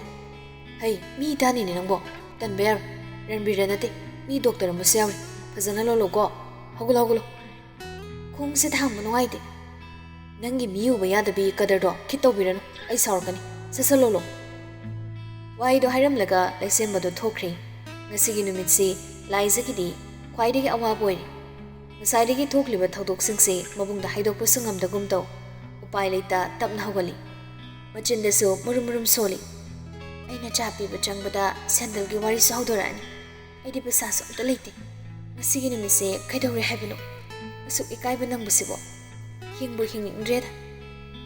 "ꯍꯩ, ꯃꯤ ꯇꯥꯅꯤꯅꯦ ꯅꯪꯕꯣ꯫ ꯇꯟꯕ ꯌꯥꯔꯣꯏ꯫ ꯔꯟꯕꯤꯔꯗ ꯅꯠꯇꯦ, ꯃꯤ ꯗꯣꯛꯇꯔ ꯑꯃꯁꯨ ꯌꯥꯎꯔꯤ꯫ ꯐꯖꯅ ꯂꯣꯜꯂꯣꯀꯣ꯫ ꯍꯧꯒꯠꯂꯣ, ꯍꯧꯒꯠꯂꯣ꯫" ꯈꯣꯡꯁꯦ ꯊꯥꯡꯕ ꯅꯨꯡꯉꯥꯏꯇꯦ꯫ "ꯅꯪꯒꯤ ꯃꯤ ꯎꯕ ꯌꯥꯗꯕꯤ ꯀꯗꯔꯗꯣ ꯈꯤꯠ ꯇꯧꯕꯤꯔꯅꯨ, ꯑꯩ ꯁꯥꯎꯔꯛꯀꯅꯤ꯫ ꯁꯠ ꯁꯠ ꯂꯣꯜꯂꯣ꯫" ꯋꯥꯍꯩꯗꯣ ꯍꯥꯏꯔꯝꯂꯒ ꯂꯩꯁꯦꯝꯕꯗꯣ ꯊꯣꯛꯈ꯭ꯔꯦ꯫ ꯉꯁꯤꯒꯤ ꯅꯨꯃꯤꯠꯁꯤ ꯂꯥꯏꯖꯒꯤꯗꯤ ꯈ꯭ꯋꯥꯏꯗꯒꯤ ꯑꯋꯥꯕ ꯑꯣꯏꯔꯤ꯫ ꯉꯁꯥꯏꯗꯒꯤ ꯊꯣꯛꯂꯤꯕ ꯊꯧꯗꯣꯛꯁꯤꯡꯁꯤ ꯃꯕꯨꯡꯗ ꯍꯥꯏꯗꯣꯛꯄꯁꯨ ꯉꯝꯗꯒꯨꯝ ꯇꯧ꯫ ꯎꯄꯥꯏ ꯂꯩꯇ ꯇꯞꯅ ꯍꯧꯒꯠꯂꯤ꯫ ꯃꯆꯤꯟꯗꯁꯨ ꯃꯨꯔꯨꯝ ꯃꯨꯔꯨꯝ ꯁꯣꯜꯂꯤ꯫ ꯑꯩꯅ ꯆꯥ ꯄꯤꯕ ꯆꯪꯕꯗ ꯁꯦꯟꯗꯜꯒꯤ ꯋꯥꯔꯤꯁꯨ ꯍꯧꯗꯣꯔꯛꯑꯅꯤ꯫ ꯑꯩꯗꯤ ꯄꯩꯁꯥꯁꯨ ꯑꯝꯇ ꯂꯩꯇꯦ꯫ ꯉꯁꯤꯒꯤ ꯅꯨꯃꯤꯠꯁꯦ ꯀꯩꯗꯧꯔꯦ ꯍꯥꯏꯕꯅꯣ? ꯑꯁꯨꯛ ꯏꯀꯥꯏꯕ ꯅꯪꯕꯁꯤꯕꯣ? ꯍꯤꯡꯕꯨ ꯍꯤꯡꯅꯤꯡꯗ꯭ꯔꯦꯗ꯫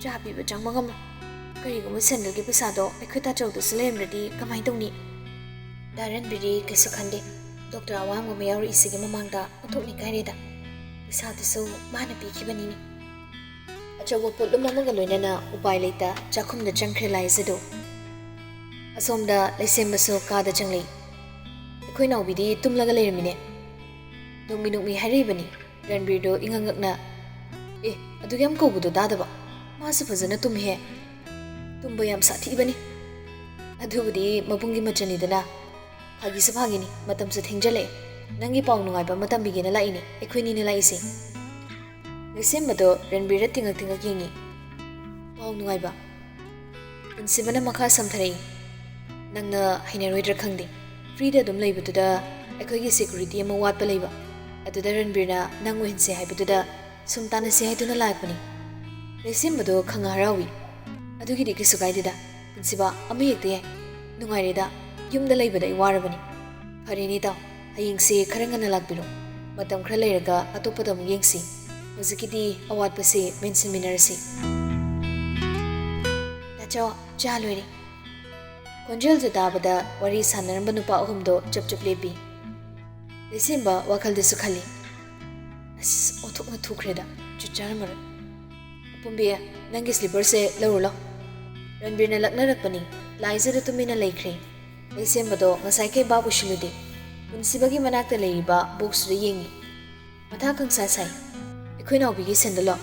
ꯆꯥ ꯄꯤꯕ ꯆꯪꯕ ꯉꯝꯃꯣꯏ꯫ ꯀꯔꯤꯒꯨꯝꯕ ꯁꯦꯟꯗꯜꯒꯤ ꯄꯩꯁꯥꯗꯣ ꯑꯩꯈꯣꯏ ꯇꯥꯆꯧꯗꯁꯨ ꯂꯩꯔꯝꯗ꯭ꯔꯗꯤ ꯀꯃꯥꯏꯅ ꯇꯧꯅꯤ? ꯗꯥ ꯔꯟꯕꯤꯔꯗꯤ ꯀꯩꯁꯨ ꯈꯟꯗꯦ꯫ ꯗꯣꯛꯇꯔ ꯑꯋꯥꯡꯕ ꯑꯃ ꯌꯥꯎꯔꯛꯏꯁꯤꯒꯤ ꯃꯃꯥꯡꯗ ꯑꯣꯟꯊꯣꯛꯅ ꯏꯀꯥꯏꯔꯦꯗ꯫ ꯄꯩꯁꯥꯗꯨꯁꯨ ꯃꯥꯅ ꯄꯤꯈꯤꯕꯅꯤꯅꯦ꯫ ꯑꯆꯧꯕ ꯄꯣꯠꯂꯨꯝ ꯑꯃꯒ ꯂꯣꯏꯅꯅ ꯎꯄꯥꯏ ꯂꯩꯇ ꯆꯥꯛꯈꯨꯝꯗ ꯆꯪꯈ꯭ꯔꯦ ꯂꯥꯏꯖꯗꯣ꯫ ꯑꯁꯣꯝꯗ ꯂꯩꯁꯦꯝꯕꯁꯨ ꯀꯥꯗ ꯆꯪꯂꯛꯏ꯫ ꯑꯩꯈꯣꯏ ꯅꯥꯎꯕꯤꯗꯤ ꯇꯨꯝꯂꯒ ꯂꯩꯔꯝꯃꯤꯅꯦ꯫ ꯅꯣꯛꯃꯤ ꯅꯣꯛꯃꯤ ꯍꯥꯏꯔꯛꯏꯕꯅꯤ꯫ ꯔꯟꯕꯤꯔꯗꯣ ꯏꯉꯛ ꯉꯛꯅ, "ꯑꯦ, ꯑꯗꯨꯛ ꯌꯥꯝ ꯀꯧꯕꯗꯣ ꯇꯥꯗꯕ? ꯃꯥꯁꯨ ꯐꯖꯅ ꯇꯨꯝꯃꯤꯍꯦ꯫ ꯇꯨꯝꯕ ꯌꯥꯝ ꯁꯥꯊꯤꯕꯅꯤ꯫ ꯑꯗꯨꯕꯨꯗꯤ ꯃꯕꯨꯡꯒꯤ ꯃꯆꯜꯅꯤꯗꯅ꯫ ꯐꯥꯒꯤꯁꯨ ꯐꯥꯒꯤꯅꯤ, ꯃꯇꯝꯁꯨ ꯊꯦꯡꯖꯜꯂꯛꯑꯦ꯫ ꯅꯪꯒꯤ ꯄꯥꯎ ꯅꯨꯡꯉꯥꯏꯕ ꯑꯃ ꯇꯝꯕꯤꯒꯦꯅ ꯂꯥꯛꯏꯅꯦ, ꯑꯩꯈꯣꯏꯅꯤꯅ ꯂꯥꯛꯏꯁꯦ꯫" ꯂꯩꯁꯦꯝꯕꯗꯣ ꯔꯟꯕꯤꯔꯗ ꯇꯤꯡꯉꯛ ꯇꯤꯡꯉꯛ ꯌꯦꯡꯉꯤ꯫ "ꯄꯥꯎ ꯅꯨꯡꯉꯥꯏꯕ?" ꯄꯨꯟꯁꯤꯕꯅ ꯃꯈꯥ ꯁꯝꯊꯔꯛꯏ꯫ "ꯅꯪꯅ ꯍꯩꯅꯔꯣꯏꯗ꯭ꯔꯥ ꯈꯪꯗꯦ, ꯐ꯭ꯔꯤꯗ ꯑꯗꯨꯝ ꯂꯩꯕꯗꯨꯗ ꯑꯩꯈꯣꯏꯒꯤ ꯁꯦꯀ꯭ꯌꯨꯔꯤꯇꯤ ꯑꯃ ꯋꯥꯠꯄ ꯂꯩꯕ, ꯑꯗꯨꯗ ꯔꯟꯕꯤꯔꯅ ꯅꯪ ꯑꯣꯏꯍꯟꯁꯦ ꯍꯥꯏꯕꯗꯨꯗ ꯁꯨꯝ ꯇꯥꯟꯅꯁꯦ ꯍꯥꯏꯗꯨꯅ ꯂꯥꯛꯄꯅꯤ꯫" ꯂꯩꯁꯦꯝꯕꯗꯣ ꯈꯪꯉ ꯍꯔꯥꯎꯏ꯫ "ꯑꯗꯨꯒꯤꯗꯤ ꯀꯩꯁꯨ ꯀꯥꯏꯗꯦꯗ, ꯄꯨꯟꯁꯤꯕ, ꯑꯃ ꯍꯦꯛꯇ ꯌꯥꯏ꯫ ꯅꯨꯡꯉꯥꯏꯔꯦꯗ, ꯌꯨꯝꯗ ꯂꯩꯕꯗ ꯑꯩ ꯋꯥꯔꯕꯅꯤ꯫ ꯐꯔꯦꯅꯦ ꯏꯇꯥꯎ, ꯍꯌꯦꯡꯁꯦ ꯈꯔ ꯉꯟꯅ ꯂꯥꯛꯄꯤꯔꯣ꯫ ꯃꯇꯝ ꯈꯔ ꯂꯩꯔꯒ ꯑꯇꯣꯞꯄꯗ ꯑꯃꯨꯛ ꯌꯦꯡꯁꯤ꯫ ꯍꯧꯖꯤꯛꯀꯤꯗꯤ ꯑꯋꯥꯠꯄꯁꯦ ꯃꯦꯟꯁꯤꯟꯃꯤꯟꯅꯔꯁꯤ꯫" ꯇꯥꯆꯧ, ꯆꯥ ꯂꯣꯏꯔꯦ꯫ ꯈꯣꯟꯖꯦꯜꯗꯨ ꯇꯥꯕꯗ ꯋꯥꯔꯤ ꯁꯥꯟꯅꯔꯝꯕ ꯅꯨꯄꯥ ꯑꯍꯨꯝꯗꯣ ꯆꯞ ꯆꯞ ꯂꯦꯞꯄꯤ꯫ ꯂꯩꯁꯦꯝꯕ ꯋꯥꯈꯜꯗꯁꯨ ꯈꯜꯂꯤ, "ꯑꯁ, ꯑꯣꯟꯊꯣꯛꯅ ꯊꯨꯈ꯭ꯔꯦꯗ, ꯆꯨꯠ ꯆꯥꯔꯝꯃꯔꯣꯏ꯫" "ꯄꯨꯝꯕꯤ, ꯅꯪꯒꯤ ꯁ꯭ꯂꯤꯄꯔꯁꯦ ꯂꯧꯔꯨ ꯂꯥꯎ꯫" ꯔꯟꯕꯤꯔꯅ ꯂꯛꯅꯔꯛꯄꯅꯤ꯫ ꯂꯥꯏꯖꯗ ꯇꯨꯃꯤꯟꯅ ꯂꯩꯈ꯭ꯔꯦ꯫ ꯂꯩꯁꯦꯝꯕꯗꯣ ꯉꯁꯥꯏꯈꯩ ꯚꯥꯞ ꯑꯣꯏꯁꯤꯜꯂꯨꯗꯦ꯫ ꯄꯨꯟꯁꯤꯕꯒꯤ ꯃꯅꯥꯛꯇ ꯂꯩꯔꯤꯕ ꯕꯣꯛꯁꯇꯨꯗ ꯌꯦꯡꯉꯤ꯫ ꯃꯊꯥ ꯈꯪꯁꯥ ꯁꯥꯏ꯫ "ꯑꯩꯈꯣꯏ ꯅꯥꯎꯕꯤꯒꯤ ꯁꯦꯟꯗꯜꯂꯣ?"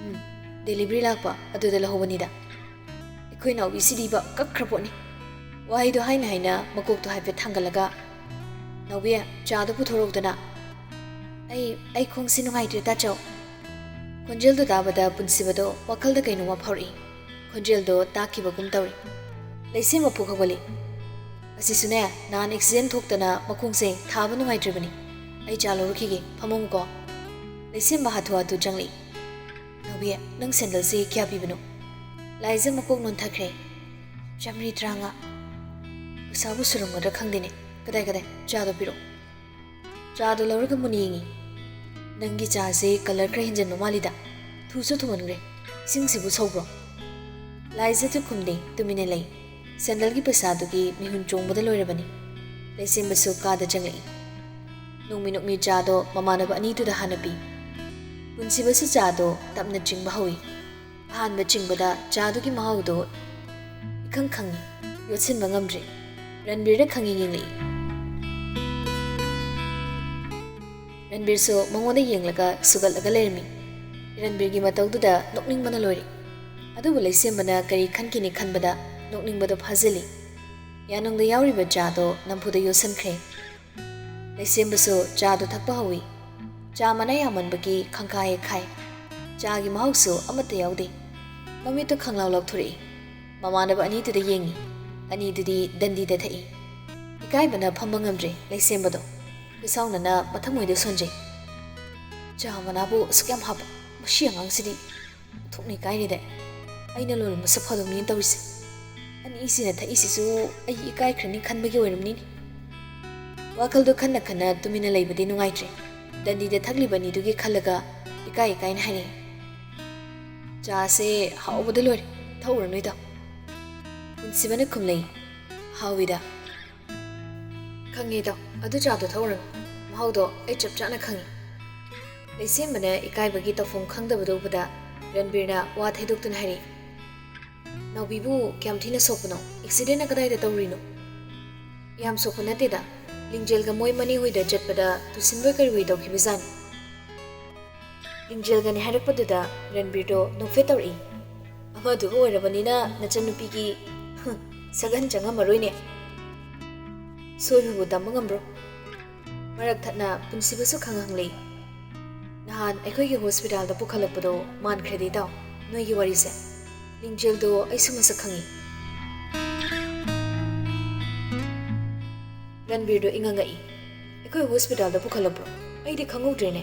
"ꯎꯝ, ꯗꯦꯂꯤꯚꯔꯤ ꯂꯥꯛꯄ ꯑꯗꯨꯗ ꯂꯧꯍꯧꯕꯅꯤꯗ꯫" ꯑꯩꯈꯣꯏ ꯅꯥꯎꯕꯤꯁꯤꯗꯤꯕ ꯀꯛꯈ꯭ꯔ ꯄꯣꯠꯅꯤ꯫ ꯋꯥꯍꯩꯗꯣ ꯍꯥꯏꯅ ꯍꯥꯏꯅ ꯃꯀꯣꯛꯇꯣ ꯍꯥꯏꯐꯦꯠ ꯊꯥꯡꯒꯠꯂꯒ, "ꯅꯥꯎꯕꯤ, ꯆꯥꯗꯣ ꯄꯨꯊꯣꯔꯛꯎꯗꯅ꯫" "ꯑꯩ, ꯑꯩ ꯈꯣꯡꯁꯤ ꯅꯨꯡꯉꯥꯏꯇ꯭ꯔꯦ ꯇꯥꯆꯧ꯫" ꯈꯣꯟꯖꯦꯜꯗꯣ ꯇꯥꯕꯗ ꯄꯨꯟꯁꯤꯕꯗꯣ ꯋꯥꯈꯜꯗ ꯀꯩꯅꯣꯝꯃ ꯐꯥꯎꯔꯛꯏ꯫ ꯈꯣꯟꯖꯦꯜꯗꯣ ꯇꯥꯈꯤꯕꯒꯨꯝ ꯇꯧꯔꯤ꯫ ꯂꯩꯁꯦꯝꯕ ꯄꯨꯛ ꯍꯧꯒꯠꯂꯤ꯫ "ꯑꯁꯤꯁꯨꯅꯦ, ꯅꯍꯥꯟ ꯑꯦꯛꯁꯤꯗꯦꯟ ꯊꯣꯛꯇꯅ ꯃꯈꯣꯡꯁꯦ ꯊꯥꯕ ꯅꯨꯡꯉꯥꯏꯇ꯭ꯔꯤꯕꯅꯤ꯫ ꯑꯩ ꯆꯥ ꯂꯧꯔꯨꯈꯤꯒꯦ, ꯐꯝꯃꯝꯃꯨꯀꯣ꯫" ꯂꯩꯁꯦꯝꯕ ꯍꯥꯊꯨ ꯍꯥꯊꯨ ꯆꯪꯂꯛꯏ꯫ "ꯅꯥꯎꯕꯤ, ꯅꯪ ꯁꯦꯟꯗꯜꯁꯤ ꯀꯌꯥ ꯄꯤꯕꯅꯣ?" ꯂꯥꯏꯖ ꯃꯀꯣꯛ ꯅꯣꯟꯊꯈ꯭ꯔꯦ꯫ "ꯆꯥꯃꯔꯤ ꯇꯔꯥꯃꯉꯥ? ꯄꯩꯁꯥꯕꯨ ꯁꯨꯔꯝꯒꯗ꯭ꯔꯥ ꯈꯪꯗꯦꯅꯦ꯫ ꯀꯗꯥꯏ, ꯀꯗꯥꯏ? ꯆꯥꯗꯣ ꯄꯤꯔꯛꯑꯣ꯫" ꯆꯥꯗꯣ ꯂꯧꯔꯒ ꯃꯨꯟꯅ ꯌꯦꯡꯉꯤ꯫ "ꯅꯪꯒꯤ ꯆꯥꯁꯦ ꯀꯂꯔ ꯈꯔ ꯍꯦꯟꯖꯟꯕ ꯃꯥꯜꯂꯤꯗ꯫ ꯊꯨꯁꯨ ꯊꯨꯃꯟꯈ꯭ꯔꯦ꯫ ꯏꯁꯤꯡꯁꯤꯕꯨ ꯁꯧꯕ꯭ꯔꯣ?" ꯂꯥꯏꯖꯗꯨ ꯈꯨꯝꯗꯦ, ꯇꯨꯃꯤꯟꯅ ꯂꯩ꯫ ꯁꯦꯟꯗꯜꯒꯤ ꯄꯩꯁꯥꯗꯨꯒꯤ ꯃꯤꯍꯨꯟ ꯆꯣꯡꯕꯗ ꯂꯣꯏꯔꯕꯅꯤ꯫ ꯂꯩꯁꯦꯝꯕꯁꯨ ꯀꯥꯗ ꯆꯪꯂꯛꯏ꯫ ꯅꯣꯡꯃꯤ ꯅꯣꯡꯃꯤ ꯆꯥꯗꯣ ꯃꯃꯥꯟꯅꯕ ꯑꯅꯤꯗꯨꯗ ꯍꯥꯟꯅ ꯄꯤ꯫ ꯄꯨꯟꯁꯤꯕꯁꯨ ꯆꯥꯗꯣ ꯇꯞꯅ ꯆꯤꯡꯕ ꯍꯧꯏ꯫ ꯑꯍꯥꯟꯕ ꯆꯤꯡꯕꯗ ꯆꯥꯗꯨꯒꯤ ꯃꯍꯥꯎꯗꯣ ꯏꯈꯪ ꯈꯪꯉꯤ, ꯌꯣꯠꯁꯤꯟꯕ ꯉꯝꯗ꯭ꯔꯦ꯫ ꯔꯟꯕꯤꯔꯅ ꯈꯪꯉꯤ ꯌꯦꯡꯂꯛꯏ꯫ ꯔꯟꯕꯤꯔꯁꯨ ꯃꯉꯣꯟꯗ ꯌꯦꯡꯂꯒ ꯁꯨꯒꯠꯂꯒ ꯂꯩꯔꯝꯃꯤ꯫ ꯔꯟꯕꯤꯔꯒꯤ ꯃꯇꯧꯗꯨꯗ ꯅꯣꯛꯅꯤꯡꯕꯅ ꯂꯣꯏꯔꯦ꯫ ꯑꯗꯨꯕꯨ ꯂꯩꯁꯦꯝꯕꯅ ꯀꯔꯤ ꯈꯟꯈꯤꯅꯤ ꯈꯟꯕꯗ ꯅꯣꯛꯅꯤꯡꯕꯗꯣ ꯐꯥꯖꯤꯜꯂꯤ꯫ ꯌꯥꯅꯨꯡꯗ ꯌꯥꯎꯔꯤꯕ ꯆꯥꯗꯣ ꯅꯝꯐꯨꯗ ꯌꯣꯠꯁꯟꯈ꯭ꯔꯦ꯫ ꯂꯩꯁꯦꯝꯕꯁꯨ ꯆꯥꯗꯨ ꯊꯛꯄ ꯍꯧꯏ꯫ ꯆꯥ ꯃꯅꯥ ꯌꯥꯝꯃꯟꯕꯒꯤ ꯈꯪꯈꯥ ꯍꯦꯛ ꯈꯥꯏ꯫ ꯆꯥꯒꯤ ꯃꯍꯥꯎꯁꯨ ꯑꯃꯠꯇ ꯌꯥꯎꯗꯦ꯫ ꯃꯃꯤꯠꯇꯨ ꯈꯪꯂꯥꯎ ꯂꯥꯎꯊꯣꯔꯛꯏ꯫ ꯃꯃꯥꯟꯅꯕ ꯑꯅꯤꯗꯨꯗ ꯌꯦꯡꯏ꯫ ꯑꯅꯤꯗꯨꯗꯤ ꯗꯟꯗꯤꯗ ꯊꯛꯏ꯫ ꯏꯀꯥꯏꯕꯅ ꯐꯝꯕ ꯉꯝꯗ꯭ꯔꯦ ꯂꯩꯁꯦꯝꯕꯗꯣ꯫ ꯈꯨꯁꯥꯎꯅꯅ ꯃꯊꯃꯣꯏꯗ ꯁꯣꯟꯖꯩ꯫ "ꯆꯥ ꯃꯅꯥꯕꯨ ꯑꯁꯨꯛ ꯌꯥꯝ ꯍꯥꯞꯄ? ꯃꯁꯤ ꯑꯉꯥꯡꯁꯤꯗꯤ ꯑꯣꯟꯊꯣꯛꯅ ꯏꯀꯥꯏꯔꯦꯗ꯫ ꯑꯩꯅ ꯂꯣꯜꯂꯝꯕ ꯁꯛ ꯐꯗꯧꯅꯤ ꯇꯧꯔꯤꯁꯦ꯫ ꯑꯅꯤꯁꯤꯅ ꯊꯛꯏꯁꯤꯁꯨ ꯑꯩ ꯏꯀꯥꯏꯈ꯭ꯔꯅꯤ ꯈꯟꯕꯒꯤ ꯑꯣꯏꯔꯝꯅꯤꯅꯦ꯫" ꯋꯥꯈꯜꯗꯣ ꯈꯟꯅ ꯈꯟꯅ ꯇꯨꯃꯤꯟꯅ ꯂꯩꯕꯗꯤ ꯅꯨꯡꯉꯥꯏꯇ꯭ꯔꯦ꯫ ꯗꯟꯗꯤꯗ ꯊꯛꯂꯤꯕ ꯑꯅꯤꯗꯨꯒꯤ ꯈꯜꯂꯒ ꯏꯀꯥꯏ ꯏꯀꯥꯏꯅ ꯍꯥꯏꯔꯛꯏ꯫ "ꯆꯥꯁꯦ ꯍꯥꯎꯕꯗ ꯂꯣꯏꯔꯦ꯫ ꯊꯛꯎꯔꯅꯨ ꯏꯇꯥꯎ꯫" ꯄꯨꯟꯁꯤꯕꯅ ꯈꯨꯝꯂꯩ꯫ "ꯍꯥꯎꯏꯗ꯫" "ꯈꯪꯉꯦ ꯏꯇꯥꯎ, ꯑꯗꯨ ꯆꯥꯗꯣ ꯊꯛꯎꯔꯅꯨ꯫ ꯃꯍꯥꯎꯗꯣ ꯑꯩ ꯆꯞ ꯆꯥꯅ ꯈꯪꯉꯤ꯫" ꯂꯩꯁꯦꯝꯕꯅ ꯏꯀꯥꯏꯕꯒꯤ ꯇꯧꯐꯝ ꯈꯪꯗꯕꯗꯨ ꯎꯕꯗ ꯔꯟꯕꯤꯔꯅ ꯋꯥ ꯊꯩꯗꯣꯛꯇꯨꯅ ꯍꯥꯏꯔꯛꯏ꯫ "ꯅꯥꯎꯕꯤꯕꯨ ꯀꯌꯥꯝ ꯊꯤꯅ ꯁꯣꯛꯄꯅꯣ? ꯑꯦꯛꯁꯤꯗꯦꯟꯅ ꯀꯗꯥꯏꯗ ꯇꯧꯔꯤꯅꯣ?" "ꯌꯥꯝ ꯁꯣꯛꯄ ꯅꯠꯇꯦꯗ꯫ ꯂꯤꯡꯖꯦꯜꯒ ꯃꯣꯏ ꯃꯅꯦ ꯍꯣꯏꯗ ꯆꯠꯄꯗ ꯇꯨꯁꯤꯟꯕꯣꯏ ꯀꯔꯤꯕꯣꯏ ꯇꯧꯈꯤꯕꯖꯥꯠꯅꯤ꯫" ꯂꯤꯡꯖꯦꯜꯒꯅꯤ ꯍꯥꯏꯔꯛꯄꯗꯨꯗ ꯔꯟꯕꯤꯔꯗꯣ ꯅꯣꯛꯐꯦꯠ ꯇꯧꯔꯛꯏ꯫ "ꯑꯃꯗꯨꯒ ꯑꯣꯏꯔꯕꯅꯤꯅ ꯅꯆꯟꯅꯨꯄꯤꯒꯤ, ꯍꯨꯝ, ꯁꯒꯟ ꯆꯪꯉꯝꯃꯔꯣꯏꯅꯦ꯫" ꯁꯣꯏꯕꯕꯨ ꯇꯝꯕ ꯉꯝꯕ꯭ꯔꯣ? ꯃꯔꯛ ꯊꯠꯅ ꯄꯨꯟꯁꯤꯕꯁꯨ ꯈꯪꯍꯪꯂꯦ꯫ "ꯅꯍꯥꯟ ꯑꯩꯈꯣꯏꯒꯤ ꯍꯣꯁꯄꯤꯇꯥꯜꯗ ꯄꯨꯈꯠꯂꯛꯄꯗꯣ ꯃꯥꯟꯈ꯭ꯔꯦꯗ ꯏꯇꯥꯎ, ꯅꯣꯏꯒꯤ ꯋꯥꯔꯤꯁꯦ꯫ ꯂꯤꯡꯖꯦꯜꯗꯣ ꯑꯩꯁꯨ ꯃꯁꯛ ꯈꯪꯉꯤ꯫" ꯔꯟꯕꯤꯔꯗꯣ ꯏꯉꯛ ꯉꯛꯏ꯫ "ꯑꯩꯈꯣꯏ ꯍꯣꯁꯄꯤꯇꯥꯜꯗ ꯄꯨꯈꯠꯂꯛꯄ꯭ꯔꯣ? ꯑꯩꯗꯤ ꯈꯪꯍꯧꯗ꯭ꯔꯦꯅꯦ꯫"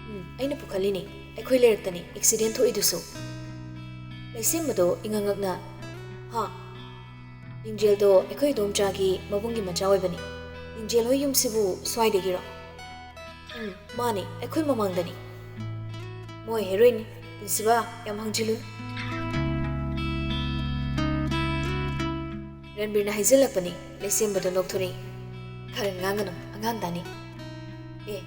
"ꯎꯝ, ꯑꯩꯅ ꯄꯨꯈꯠꯂꯤꯅꯦ꯫ ꯑꯩꯈꯣꯏ ꯂꯩꯔꯛꯇꯅꯤ ꯑꯦꯛꯁꯤꯗꯦꯟ ꯊꯣꯛꯏꯗꯨꯁꯨ꯫" ꯂꯩꯁꯦꯝꯕꯗꯣ ꯏꯉꯛ ꯉꯛꯅ, "ꯍꯥ, ꯅꯤꯡꯖꯦꯜꯗꯣ ꯑꯩꯈꯣꯏ ꯏꯗꯣꯝꯆꯥꯒꯤ ꯃꯕꯨꯡꯒꯤ ꯃꯆꯥ ꯑꯣꯏꯕꯅꯤ꯫ ꯅꯤꯡꯖꯦꯜ ꯍꯣꯏ ꯌꯨꯝꯁꯤꯕꯨ ꯁ꯭ꯋꯥꯏꯗꯒꯤꯔꯣ? ꯎꯝ, ꯃꯥꯅꯤ, ꯑꯩꯈꯣꯏ ꯃꯃꯥꯡꯗꯅꯤ꯫ ꯃꯣꯏ ꯍꯦꯔꯣꯏꯟꯅꯤ, ꯄꯨꯟꯁꯤꯕ, ꯌꯥꯝ ꯍꯪꯖꯤꯜꯂꯨꯅꯨ꯫ ꯔꯟꯕꯤꯔꯅ ꯍꯥꯏꯖꯤꯜꯂꯛꯄꯅꯤ꯫ ꯂꯩꯁꯦꯝꯕꯗꯣ ꯅꯣꯛꯊꯣꯔꯛꯏ꯫ "ꯈꯔ ꯉꯥꯡꯒꯅꯨ, ꯑꯉꯥꯡ ꯇꯥꯅꯤ꯫ ꯑꯦ,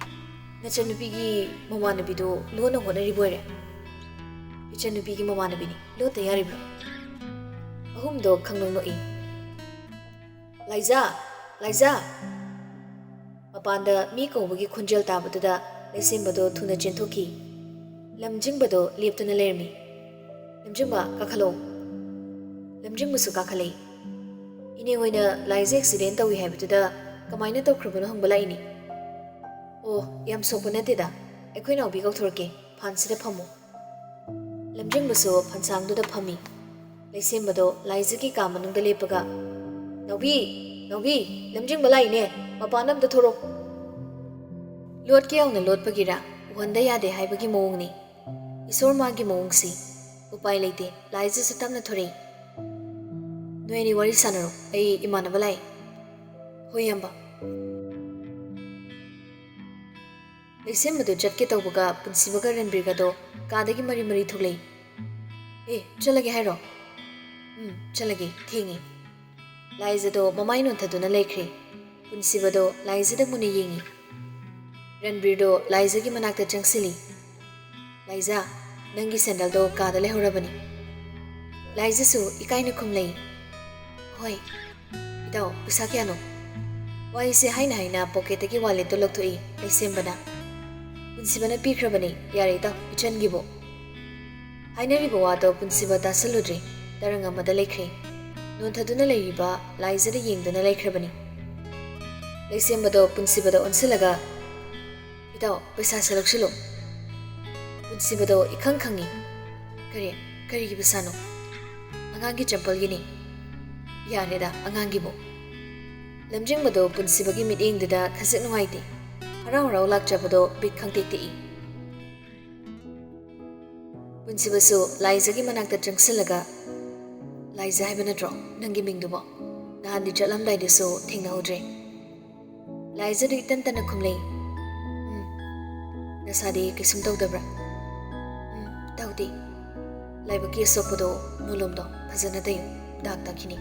ꯅꯆꯟꯅꯨꯄꯤꯒꯤ ꯃꯃꯥꯟꯅꯕꯤꯗꯣ ꯂꯣꯟꯅ ꯍꯣꯠꯅꯔꯤꯕ ꯑꯣꯏꯔꯦ?" "ꯏꯆꯟꯅꯨꯄꯤꯒꯤ ꯃꯃꯥꯟꯅꯕꯤꯅꯤ, ꯂꯣꯠꯇ ꯌꯥꯔꯤꯕ꯭ꯔꯣ?" ꯑꯍꯨꯝꯗꯣ ꯈꯪꯅꯣꯛ ꯅꯣꯛꯏ꯫ "ꯂꯥꯏꯖꯥ! ꯂꯥꯏꯖꯥ!" ꯃꯄꯥꯟꯗ ꯃꯤ ꯀꯧꯕꯒꯤ ꯈꯣꯟꯖꯦꯜ ꯇꯥꯕꯗꯨꯗ ꯂꯩꯁꯦꯝꯕꯗꯣ ꯊꯨꯅ ꯆꯦꯟꯊꯣꯛꯈꯤ꯫ ꯂꯝꯖꯤꯡꯕꯗꯣ ꯂꯦꯞꯇꯨꯅ ꯂꯩꯔꯝꯃꯤ꯫ "ꯂꯝꯖꯤꯡꯕ, ꯀꯥꯈꯠꯂꯣ꯫" ꯂꯝꯖꯤꯡꯕꯁꯨ ꯀꯥꯈꯠꯂꯛꯏ꯫ "ꯏꯅꯦ ꯍꯣꯏꯅ ꯂꯥꯏꯖꯥ ꯑꯦꯛꯁꯤꯗꯦꯟ ꯇꯧꯏ ꯍꯥꯏꯕꯗꯨꯗ ꯀꯃꯥꯏꯅ ꯇꯧꯈ꯭ꯔꯕꯅꯣ ꯍꯪꯕ ꯂꯥꯛꯏꯅꯤ꯫" "ꯑꯣ, ꯌꯥꯝ ꯁꯣꯛꯄ ꯅꯠꯇꯦꯗ꯫ ꯑꯩꯈꯣꯏ ꯅꯥꯎꯕꯤ ꯀꯧꯊꯣꯔꯛꯀꯦ, ꯐꯥꯟꯁꯤꯗ ꯐꯝꯃꯨ꯫" ꯂꯝꯖꯤꯡꯕꯁꯨ ꯐꯟꯁꯥꯡꯗꯨꯗ ꯐꯝꯃꯤ꯫ ꯂꯩꯁꯦꯝꯕꯗꯣ ꯂꯥꯏꯖꯥꯒꯤ ꯀꯥ ꯃꯅꯨꯡꯗ ꯂꯦꯞꯄꯒ, "ꯅꯥꯎꯕꯤ! ꯅꯥꯎꯕꯤ! ꯂꯝꯖꯤꯡꯕ ꯂꯥꯛꯏꯅꯦ! ꯃꯄꯥꯟꯗ ꯑꯝꯇ ꯊꯣꯔꯛꯑꯣ!" ꯂꯣꯠꯀꯦ ꯌꯥꯎꯅ ꯂꯣꯠꯄꯒꯤꯔ, ꯎꯍꯟꯗ ꯌꯥꯗꯦ ꯍꯥꯏꯕꯒꯤ ꯃꯑꯣꯡꯅꯤ꯫ ꯏꯁꯣꯔ ꯃꯥꯒꯤ ꯃꯑꯣꯡꯁꯤ꯫ ꯎꯄꯥꯏ ꯂꯩꯇꯦ, ꯂꯥꯏꯖꯥꯁꯨ ꯇꯞꯅ ꯊꯣꯔꯛꯏ꯫ "ꯅꯣꯏ ꯑꯅꯤ ꯋꯥꯔꯤ ꯁꯥꯟꯅꯔꯣ, ꯑꯩ ꯏꯃꯥꯟꯅꯕ ꯂꯥꯛꯏ꯫" "ꯍꯣꯏ, ꯏꯌꯥꯝꯕ꯫" ꯂꯩꯁꯦꯝꯕꯗꯨ ꯆꯠꯀꯦ ꯇꯧꯕꯒ ꯄꯨꯟꯁꯤꯕꯒ ꯔꯟꯕꯤꯔꯒꯗꯣ ꯀꯥꯗꯒꯤ ꯃꯔꯤ ꯃꯔꯤ ꯊꯣꯛꯂꯛꯏ꯫ "ꯑꯦ, ꯆꯠꯂꯒꯦ ꯍꯥꯏꯔꯣ?" "ꯎꯝ, ꯆꯠꯂꯒꯦ, ꯊꯦꯡꯉꯦ꯫" ꯂꯥꯏꯖꯥꯗꯣ ꯃꯃꯥꯏ ꯅꯣꯟꯊꯗꯨꯅ ꯂꯩꯈ꯭ꯔꯦ꯫ ꯄꯨꯟꯁꯤꯕꯗꯣ ꯂꯥꯏꯖꯥꯗ ꯃꯨꯟꯅ ꯌꯦꯡꯉꯤ꯫ ꯔꯟꯕꯤꯔꯗꯣ ꯂꯥꯏꯖꯥꯒꯤ ꯃꯅꯥꯛꯇ ꯆꯪꯁꯤꯜꯂꯤ꯫ "ꯂꯥꯏꯖꯥ, ꯅꯪꯒꯤ ꯁꯦꯟꯗꯜꯗꯣ ꯀꯥꯗ ꯂꯩꯍꯧꯔꯕꯅꯤ꯫" ꯂꯥꯏꯖꯥꯁꯨ ꯏꯀꯥꯏꯅ ꯈꯨꯝꯂꯛꯏ꯫ "ꯍꯣꯏ꯫ ꯏꯇꯥꯎ, ꯄꯩꯁꯥ ꯀꯌꯥꯅꯣ?" ꯋꯥꯍꯩꯁꯦ ꯍꯥꯏꯅ ꯍꯥꯏꯅ ꯄꯣꯀꯦꯠꯇꯒꯤ ꯋꯥꯂꯦꯠꯇꯣ ꯂꯧꯊꯣꯛꯏ ꯂꯩꯁꯦꯝꯕꯅ꯫ "ꯄꯨꯟꯁꯤꯕꯅ ꯄꯤꯈ꯭ꯔꯕꯅꯤ, ꯌꯥꯔꯦ ꯏꯇꯥꯎ, ꯏꯆꯟꯒꯤꯕꯨ꯫" ꯍꯥꯏꯅꯔꯤꯕ ꯋꯥꯗꯣ ꯄꯨꯟꯁꯤꯕ ꯇꯥꯁꯜꯂꯨꯗ꯭ꯔꯦ, ꯇꯔꯪ ꯑꯃꯗ ꯂꯩꯈ꯭ꯔꯦ꯫ ꯅꯣꯟꯊꯗꯨꯅ ꯂꯩꯔꯤꯕ ꯂꯥꯏꯖꯥꯗ ꯌꯦꯡꯗꯨꯅ ꯂꯩꯈ꯭ꯔꯕꯅꯤ꯫ ꯂꯩꯁꯦꯝꯕꯗꯣ ꯄꯨꯟꯁꯤꯕꯗ ꯑꯣꯟꯁꯤꯜꯂꯒ, "ꯏꯇꯥꯎ, ꯄꯩꯁꯥꯁꯦ ꯂꯧꯁꯤꯜꯂꯨ꯫" ꯄꯨꯟꯁꯤꯕꯗꯣ ꯏꯈꯪ ꯈꯪꯉꯤ꯫ "ꯀꯔꯤ? ꯀꯔꯤꯒꯤ ꯄꯩꯁꯥꯅꯣ?" "ꯑꯉꯥꯡꯒꯤ ꯆꯝꯄꯜꯒꯤꯅꯤ꯫" "ꯌꯥꯔꯦꯗ, ꯑꯉꯥꯡꯒꯤꯕꯨ꯫" ꯂꯝꯖꯤꯡꯕꯗꯣ ꯄꯨꯟꯁꯤꯕꯒꯤ ꯃꯤꯠꯌꯦꯡꯗꯨꯗ ꯈꯖꯤꯛ ꯅꯨꯡꯉꯥꯏꯇꯦ꯫ ꯍꯔꯥꯎ ꯍꯔꯥꯎ ꯂꯥꯛꯆꯕꯗꯣ ꯕꯤꯠ ꯈꯪꯇꯦꯛ ꯇꯦꯛꯏ꯫ ꯄꯨꯟꯁꯤꯕꯁꯨ ꯂꯥꯏꯖꯥꯒꯤ ꯃꯅꯥꯛꯇ ꯆꯪꯁꯤꯜꯂꯒ, ꯂꯥꯏꯖ ꯍꯥꯏꯕ ꯅꯠꯇ꯭ꯔꯣ ꯅꯪꯒꯤ ꯃꯤꯡꯗꯨꯕꯣ? ꯅꯍꯥꯟꯗꯤ ꯆꯠꯂꯝꯗꯥꯏꯗꯁꯨ ꯊꯦꯡꯅꯍꯧꯗ꯭ꯔꯦ꯫ ꯂꯥꯏꯖꯗꯨ ꯏꯇꯟ ꯇꯟꯅ ꯈꯨꯝꯂꯩ꯫ "ꯎꯝ, ꯅꯁꯥꯗꯤ ꯀꯩꯁꯨꯝ ꯇꯧꯗꯕ꯭ꯔꯥ?" "ꯎꯝ, ꯇꯧꯗꯦ꯫ ꯂꯥꯏꯕꯛꯀꯤ ꯑꯁꯣꯛꯄꯗꯣ ꯃꯣꯂꯣꯝꯗꯣ ꯐꯖꯅ ꯇꯩꯌꯨ, ꯗꯥꯛ ꯇꯥꯈꯤꯅꯤ"꯫